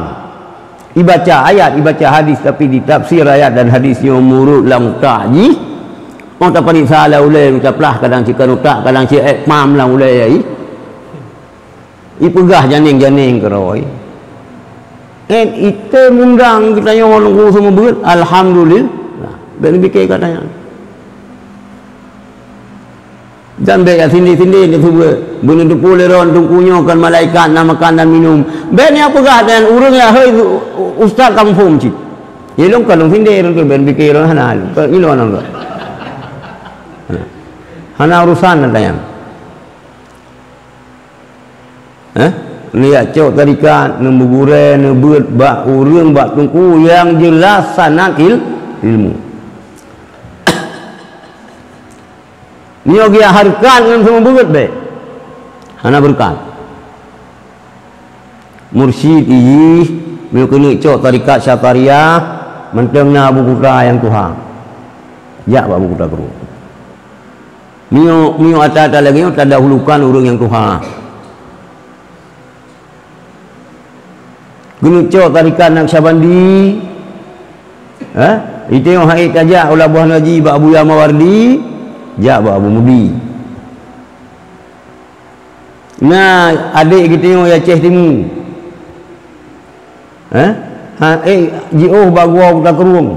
Ibaca ayat, ibaca hadis, tapi ditafsir ayat dan hadis nyoe meurot lam utak jih. Oh, tapareksa lam ulèe, taplah, kadang cit kon utak, kadang cit èk pam lam ulèe jih. Ipeugah janéng-janéng keudroe. Eh, item undang geutanyoe ngon ureueng seumeubeuet, alhamdulillah. Bèk neupike kata nyan. Dan bék jak sindé-sindé neuseubeut, beuneuteupeu lé droen teungku nyoe kon malaikat na makan dan minum. Bék nyan peugah dan ureuëng ya, "Hei, ustaz ka muphom cit." Ya lôn ka lôn sindé lôn tu, bék pike lôn hana, lôn ka ngilu nang tu. Hana urusan ata nyan. Eh? Neujak cok tarikat, neumeugurée, neubeuet bak ureuëng, bak teungku nyang jeulaih sanad il-, ilmu. Nyoe geujak hareukat ngon seumeubeuet bék. Hana beureukat. Mursyid ijih, meunyoe keuneuk cok tarikat Syatariah, mantong na Abu Kuta nyang tuha. Jak bak Abu Kuta Krueng. Meunyoe, meunyoe ata-ata lagée nyoe tadahulukan ureuëng nyang tuha. Keuneuk cok tarikat Naqsyabandi, eh? Iteueng hai tajak ulah boh naji bak Abuya Mawardi, jak bak Abu Mudi. Na adék geutanyoe di Aceh Timu. Eh? Ha, eh, jiôh bak Gua Kuta Krueng.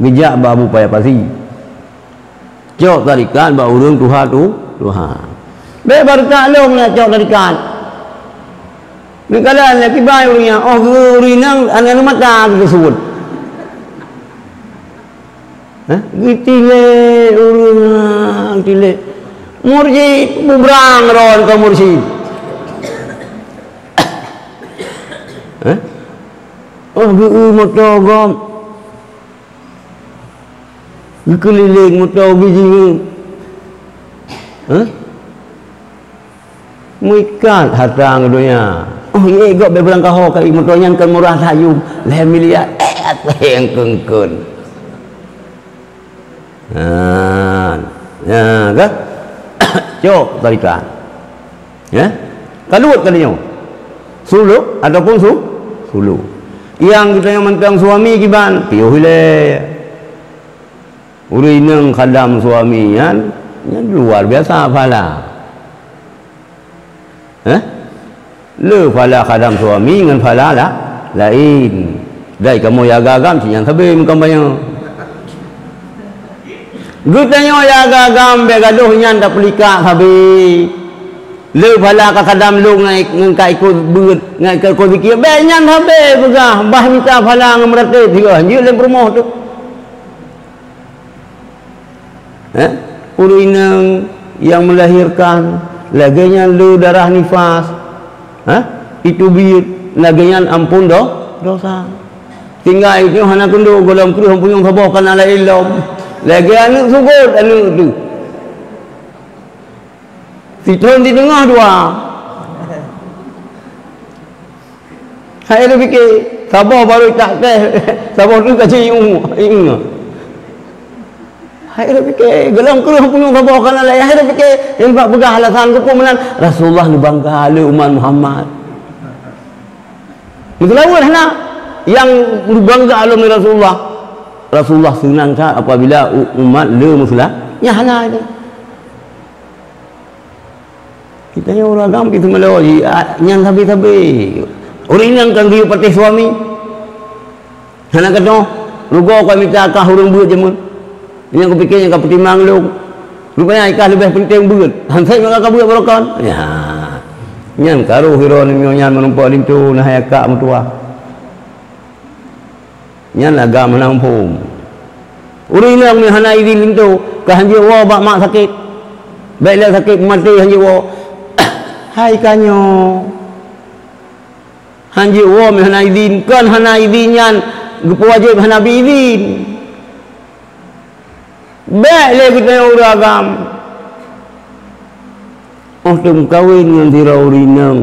Geujak bak Abu Paya Pasi. Cok tarikat bak ureuëng tuha tu, tuha. Bék baru taklong nak cok tarikat. Geukalon lé kiban ureuëng nyan, oh, geu-, ureuëng inong, aneuk mata geuseubut. Hah? Geutilek ureuëng, ah, geutilek. Mursyid, bubrang ron keu mursyid. Hah? Oh, geu-, moto gob. Geukeulileng moto geujiweue. Hah? Meuikat hareuta ngon donya. Oh, ye gob beulang kaho kali moto nyan kon murah sayum. Lhée miliar, eh, nyang keungkeun. Nah, ya, ka? Cok tarikat. Ya? Kaluet kali nyoe. Suluk ataupun su-, suluk. Nyang geutanyoe mantong suami kiban, piôh ilée. Ureuëng inong khadam suami nyan, nyan luar biasa pahala. Eh? Le pahala khadam suami ngon pahala la-, laén. Dai kamoe ya agam-agam cit nyan sabe meukampanye. Geutanyoe ya agam-agam bék gadôh nyan tapeulikak sabe. Le pahala ka khadam lôn ngon, ngon ka ikot beuet, ngon ka ikot zikir. Bék nyan sabe peugah, bah mita pahala ngon meuratéb sigoe, hanjeuet lé peurumoh tu. Eh? Ureuëng inong nyang meulahirkan, lagée nyan le darah nifas, eh? Itu biet, lagée nyan amphon do-, dosa. Tinggai nyoe hana keundo gohlom kreueh punyueng saboh kana laén lom. Lagée aneuëk sugot aneuëk tu. Sithon di teungoh dua. Hai lôn pike, saboh baru tak teh, saboh tu ka jiu, ingat. Hai lôn pike, gohlom kreueh punyueng saboh kana laén. Hai lôn pike, nyan bak peugah alasan keupeue meunan, Rasulullah neubangga lé umat Muhammad. Meuseulaweuet hana, nyang neubangga lom lé Rasulullah. Rasulullah seunang that apabila u-, umat le meuseula-, nyan hana itu. Kita nyoe ureuëng agam, kita meulawa ji, a, nyan sabe-sabe. Ureuëng inong kan geuyue patéh suami. Hana keudroe, rugoe ka mita kah ureuëng beuet jameun. Nyang kupike nyang ka peutimang lôn. Rupanya kah leubeh penting beuet. Han sép maka ka beuet barokon. Ya. Nyan karoh uroe nyoe nyan meurumpok linto na hai akak meutuwah. Nyan agam hana muphom. Ureuëng inong meuhana idin linto, ka hanjeuet woe bak mak sakét. Bék lé sakét maté hanjeuet woe. Hai ka nyoe. Hanjeuet woe meuhana idin, kon hana idin nyan geupeuwajéb hana bi idin. Bék lé geutanyoe ureuëng agam. Oh teumeukawen ngon sidroe ureuëng inong.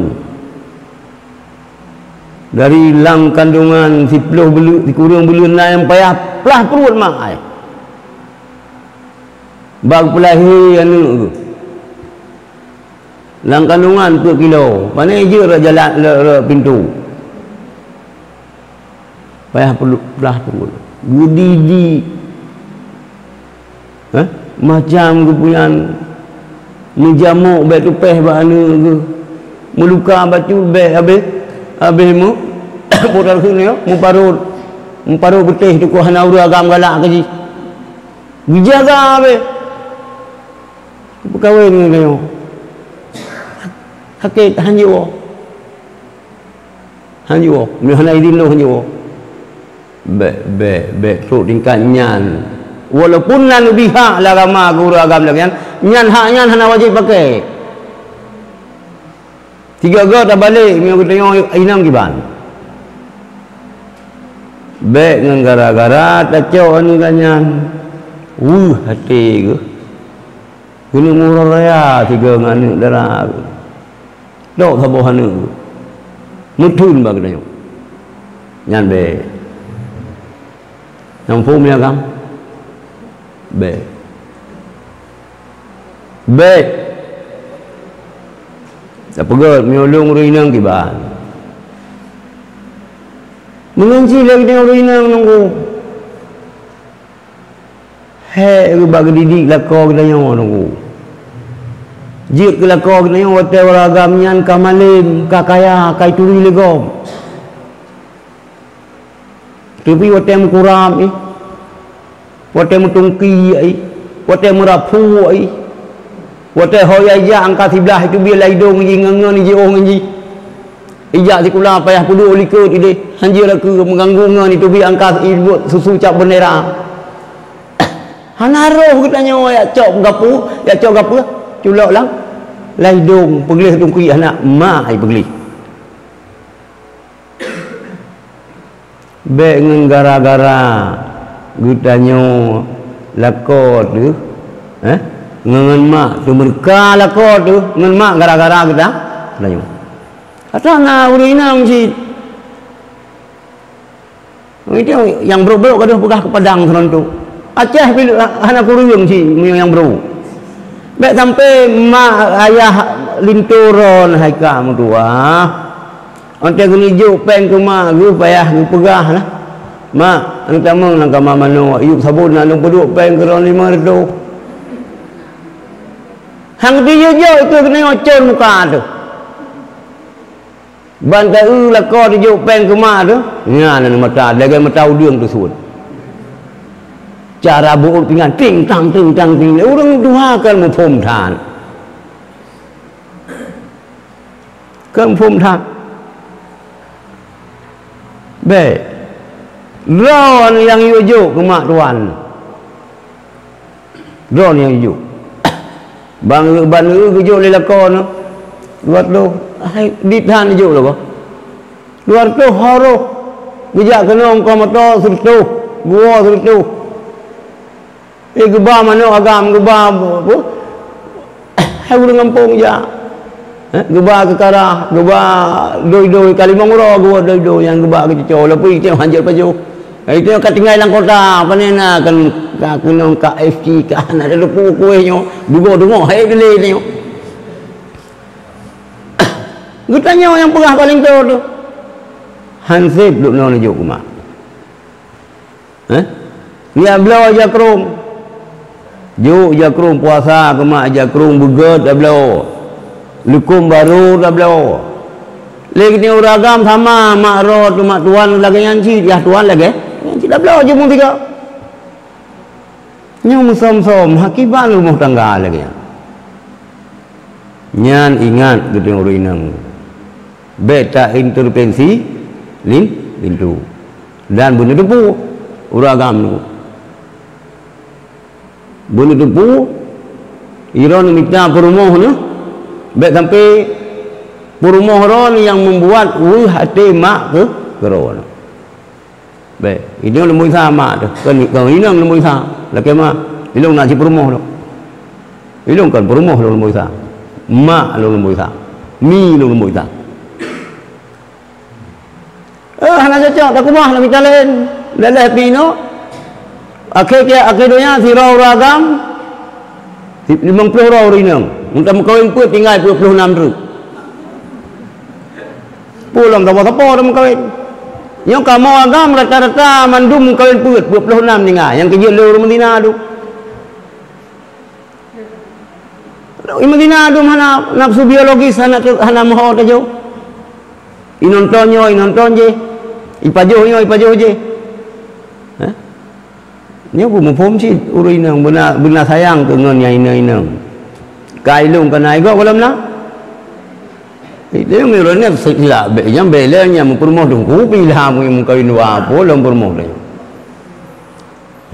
Dari lam kandungan siploh buleuen, sikureueng buleuen na nyang payah plah pruet mak ai. Bak peulahé aneuëk geuh. Lam kandungan peuet kilo, pane jeuet rot jalan, rot, rot pintoe. Payah pelu-, plah pruet. Geudidi. Hah? Macam geupeue nyan, meujamok bék tupéh bak aneuëk geuh. Meuluka bacut bék habéh, habéh meu-, putar kheun nyoe, meuparot. Meuparot beutéh tukoh hana ureuëng agam galak keu jih. Geujaga habéh. Meukawen ngon geutanyoe. Sakét, hanjeuet woe. Hanjeuet woe. Meunyoe hana idin lôn, hanjeuet woe. Bèk, bèk, bèk trok tingkat nyan. Walaupun na neubi hak lé agama, guru agam lagèe nyan, nyan hak nyan hana wajéb paké. Sigoe-goe tabalek, meunyoe geutanyoe inong kiban. Bèk ngon gara-gara tacok aneuk geuh nyan. Weueh até geuh. Keuneuk meurunoe raya sigoe ngon aneuk dara geuh. Dok saboh aneuk geuh. Meutheun bak geutanyoe. Nyan bèk. Nyang phom nyan kan? Bèk. Bèk. Tapeugöt meunyoe lôn ureueng inong kiban. Meunyoe cit lé geutanyoe ureueng inong nunggu. Hék geuba geudidik lakoe geutanyoe nunggu. Jeuet keu lakoe geutanyoe watèe ureueng agam nyan ka malém, ka kaya, ka ituri lé gob. Teubi watèe meukuram ih, watèe meutungki ih, watèe meurapu ih, watèe ho ijak angka siblah iteubi lam idong jih ngon-ngon jiôh ngon jih. Ijak sikula payah peuduek likot ideh, hanjeuet rakeu meuganggu ngon iteubi angka ibuet susu cap beundera. Hana roh geutanyoe jak cok gapu, jak cok gapu, culok lam, lam idong, peugleh tungki hana, mak ai peugleh. Bèk ngon gara-gara geutanyoe lakoe teuh, eh, ngon, ngon mak teumeureuka lakoe teuh, ngon mak gara-gara geuta-, geutanyoe. Ata na ureueng inong cit. Itu nyang brok-brok gadoh peugah keu Padang seureuntôk. Aceh pih hana kureueng cit meunyoe nyang brok. Bèk sampoe mak ayah linto ron hai ka meutuah. Watèe geuneuk jok péng keu mak geuh payah geupeugah lah. "Mak, aneuëk tamong lam kama manok, yub sabon na lôn peuduek péng keu droeneuh limong reutôh." Han geuteupeue jok itu keuneuk ocon muka teuh. Ban taeu lakoe teuh jok péng keu mak teuh, nyan mata lagèe mata udeueng teusuet. Cara beuôt pingan ting tang ting tang ting. Ureueng tuha kan muphom that. Kan muphom that. Bèk. Droeneuh nyang yue jok keu mak tuan. Droeneuh nyang jijok. Ban, ban geujok lé lakoe nyoe. Dua reutôh. Hai, dit that jijok lakoe. Dua reutôh ho roh. Geujak keunoe ongkoh moto sireutôh, geuwoe sireutôh. Eh, geuba manok agam, geuba apa? Hai ureueng gampông jak. Eh, geuba keukarah, geuba doi-doi, ka limong uroe geuwoe doi-doi nyang geuba keucuco, lopui teuh hanjeuet pajoh. Hai teuh ka tinggai lam kota, pane na kan ka keunong ka F C ka na teupeu kueh nyoe, dugoe-dugoe hai dilèe nyoe. Geutanyoe nyang peugah paléng toe teuh. Han sép duek nyoe neujok keu mak. Eh? Nyak bloe ija krông. Jok ija krông puasa keu mak, ija krông beugèt tabloe. Leukom barô tabloe. Lé geutanyoe ureueng agam sama mak rot mak tuan lagèe nyan cit, yah tuan lagèe nyan cit tabloe jeuet meusigoe. Nyoe meusom-som akibat rumoh tangga lagèe nyan. Nyan ingat geutanyoe ureueng inong. Bèk ta intervensi lin-, linto. Dan beuneuteupeu ureueng agam nyoe. Beuneuteupeu, droeneuh mita peurumoh nyoe, bèk sampoe peurumoh droeneuh nyang meubuet weueh até mak keu, keu droeneuh. Bèk, ilôn lôn peugisa mak teuh, kon, kon inong lôn peugisa, lakèe mak, ilôn na cit peurumoh lôn. Ilôn kon peurumoh lôn, lôn peugisa. Mak lôn, lôn peugisa. Mi lôn, lôn peugisa. Eh, hana cocok, takeubah lam mita laén. Lheuh-lheuh pih inoe. Akhé, akhé donya sidroe ureueng agam, limong ploh droe ureueng inong. Meunyoe meukawen peuet tinggai peuet ploh nam treuk. Peue lom sapo-sapo dah meukawen. Nyoe kamoe agam rata-rata mandum meukawen peuet, peuet ploh nam tinggai. Nyang keujeuet lé ureueng Madinah tu. Ureueng Madinah dum hana nafsu biologis, hana, hana meuho tajok. Inonton nyoe, inonton jéh. Ipajoh nyoe, ipajoh jéh. Hah? Nyoe beumuphom cit ureueng inong beuna, beuna sayang keu ngon nyang inong-inong. Ka ilong ka na igoe gohlom na. Itu yang ureuëng nyan silap bèk nyang bela nyang meupurumoh teungku pih ilham meukawen dua puluh lom purumoh teuh.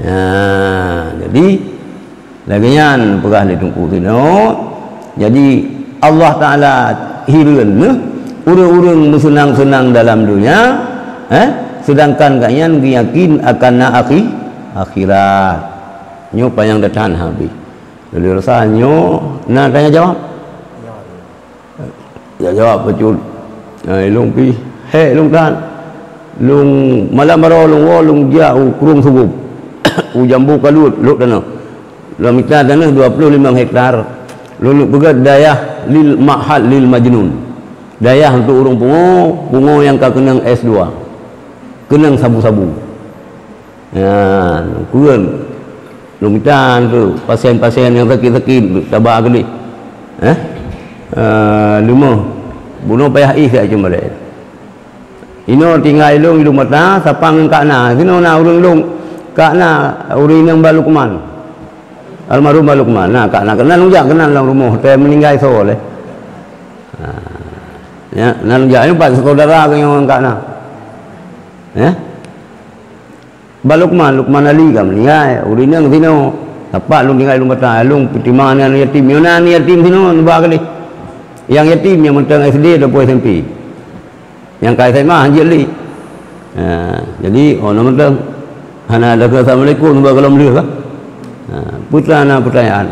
Nah, jadi lagèe nyan peugah lé teungku sinoe. Jadi Allah Taala hireuen neuh ureuëng-ureuëng meuseunang-seunang dalam dunia, eh, sedangkan gobnyan geuyakin akan na akhi-, akhirat. Nyoe panyang that-that habéh. Jadi rasa nyoe na tanya jawab? Ya jawab bacut. Nah, ilong pih hék ilong tan. Lôn malam baroe lôn woe lôn jak u Krueng Sugop. U Jambu Kalut lhok tanoh. Lôn mita tanoh dua puluh lima hektar. Lôn peugah dayah lil ma'had lil majnun. Dayah untuk ureuëng pungo, pungo nyang ka keunong S dua. Keunong sabu-sabu. Ya, kuen. Lôn mita tu pasien-pasien nyang sakit-sakit taba keudeh. Eh? Eh, leumoh. Bunoe payah ih kat cuma lé. Inoe tinggai lôn di Lubang Bata, sapa ngon Kak Na. Sinoe na ureuëng lôn. Kak Na, ureuëng inong Ba Lukman. Almarhum Ba Lukman. Nah, Kak Na kenal lôn jak kenal lam rumoh, teuh meuninggai soe lé. Ha. Ya, na lôn jak nyoe pat saudara keu nyoe ngon Kak Na. Ya? Ba Lukman, Lukman Ali ka meuninggai, ureuëng inong sinoe. Sapa lôn tinggai Lubang Bata, lôn peutimang aneuk yatim. Nyoe na aneuk yatim sinoe, neuba keudeh. Nyang yatim nyang mantong S D ataupun S M P. Nyang ka S M A han jeuet lé. Ha, jadi, oh, na mantong. Hana ada assalamualaikum, neuba gohlom lheueh ka. Ha, peue na peutanyaan?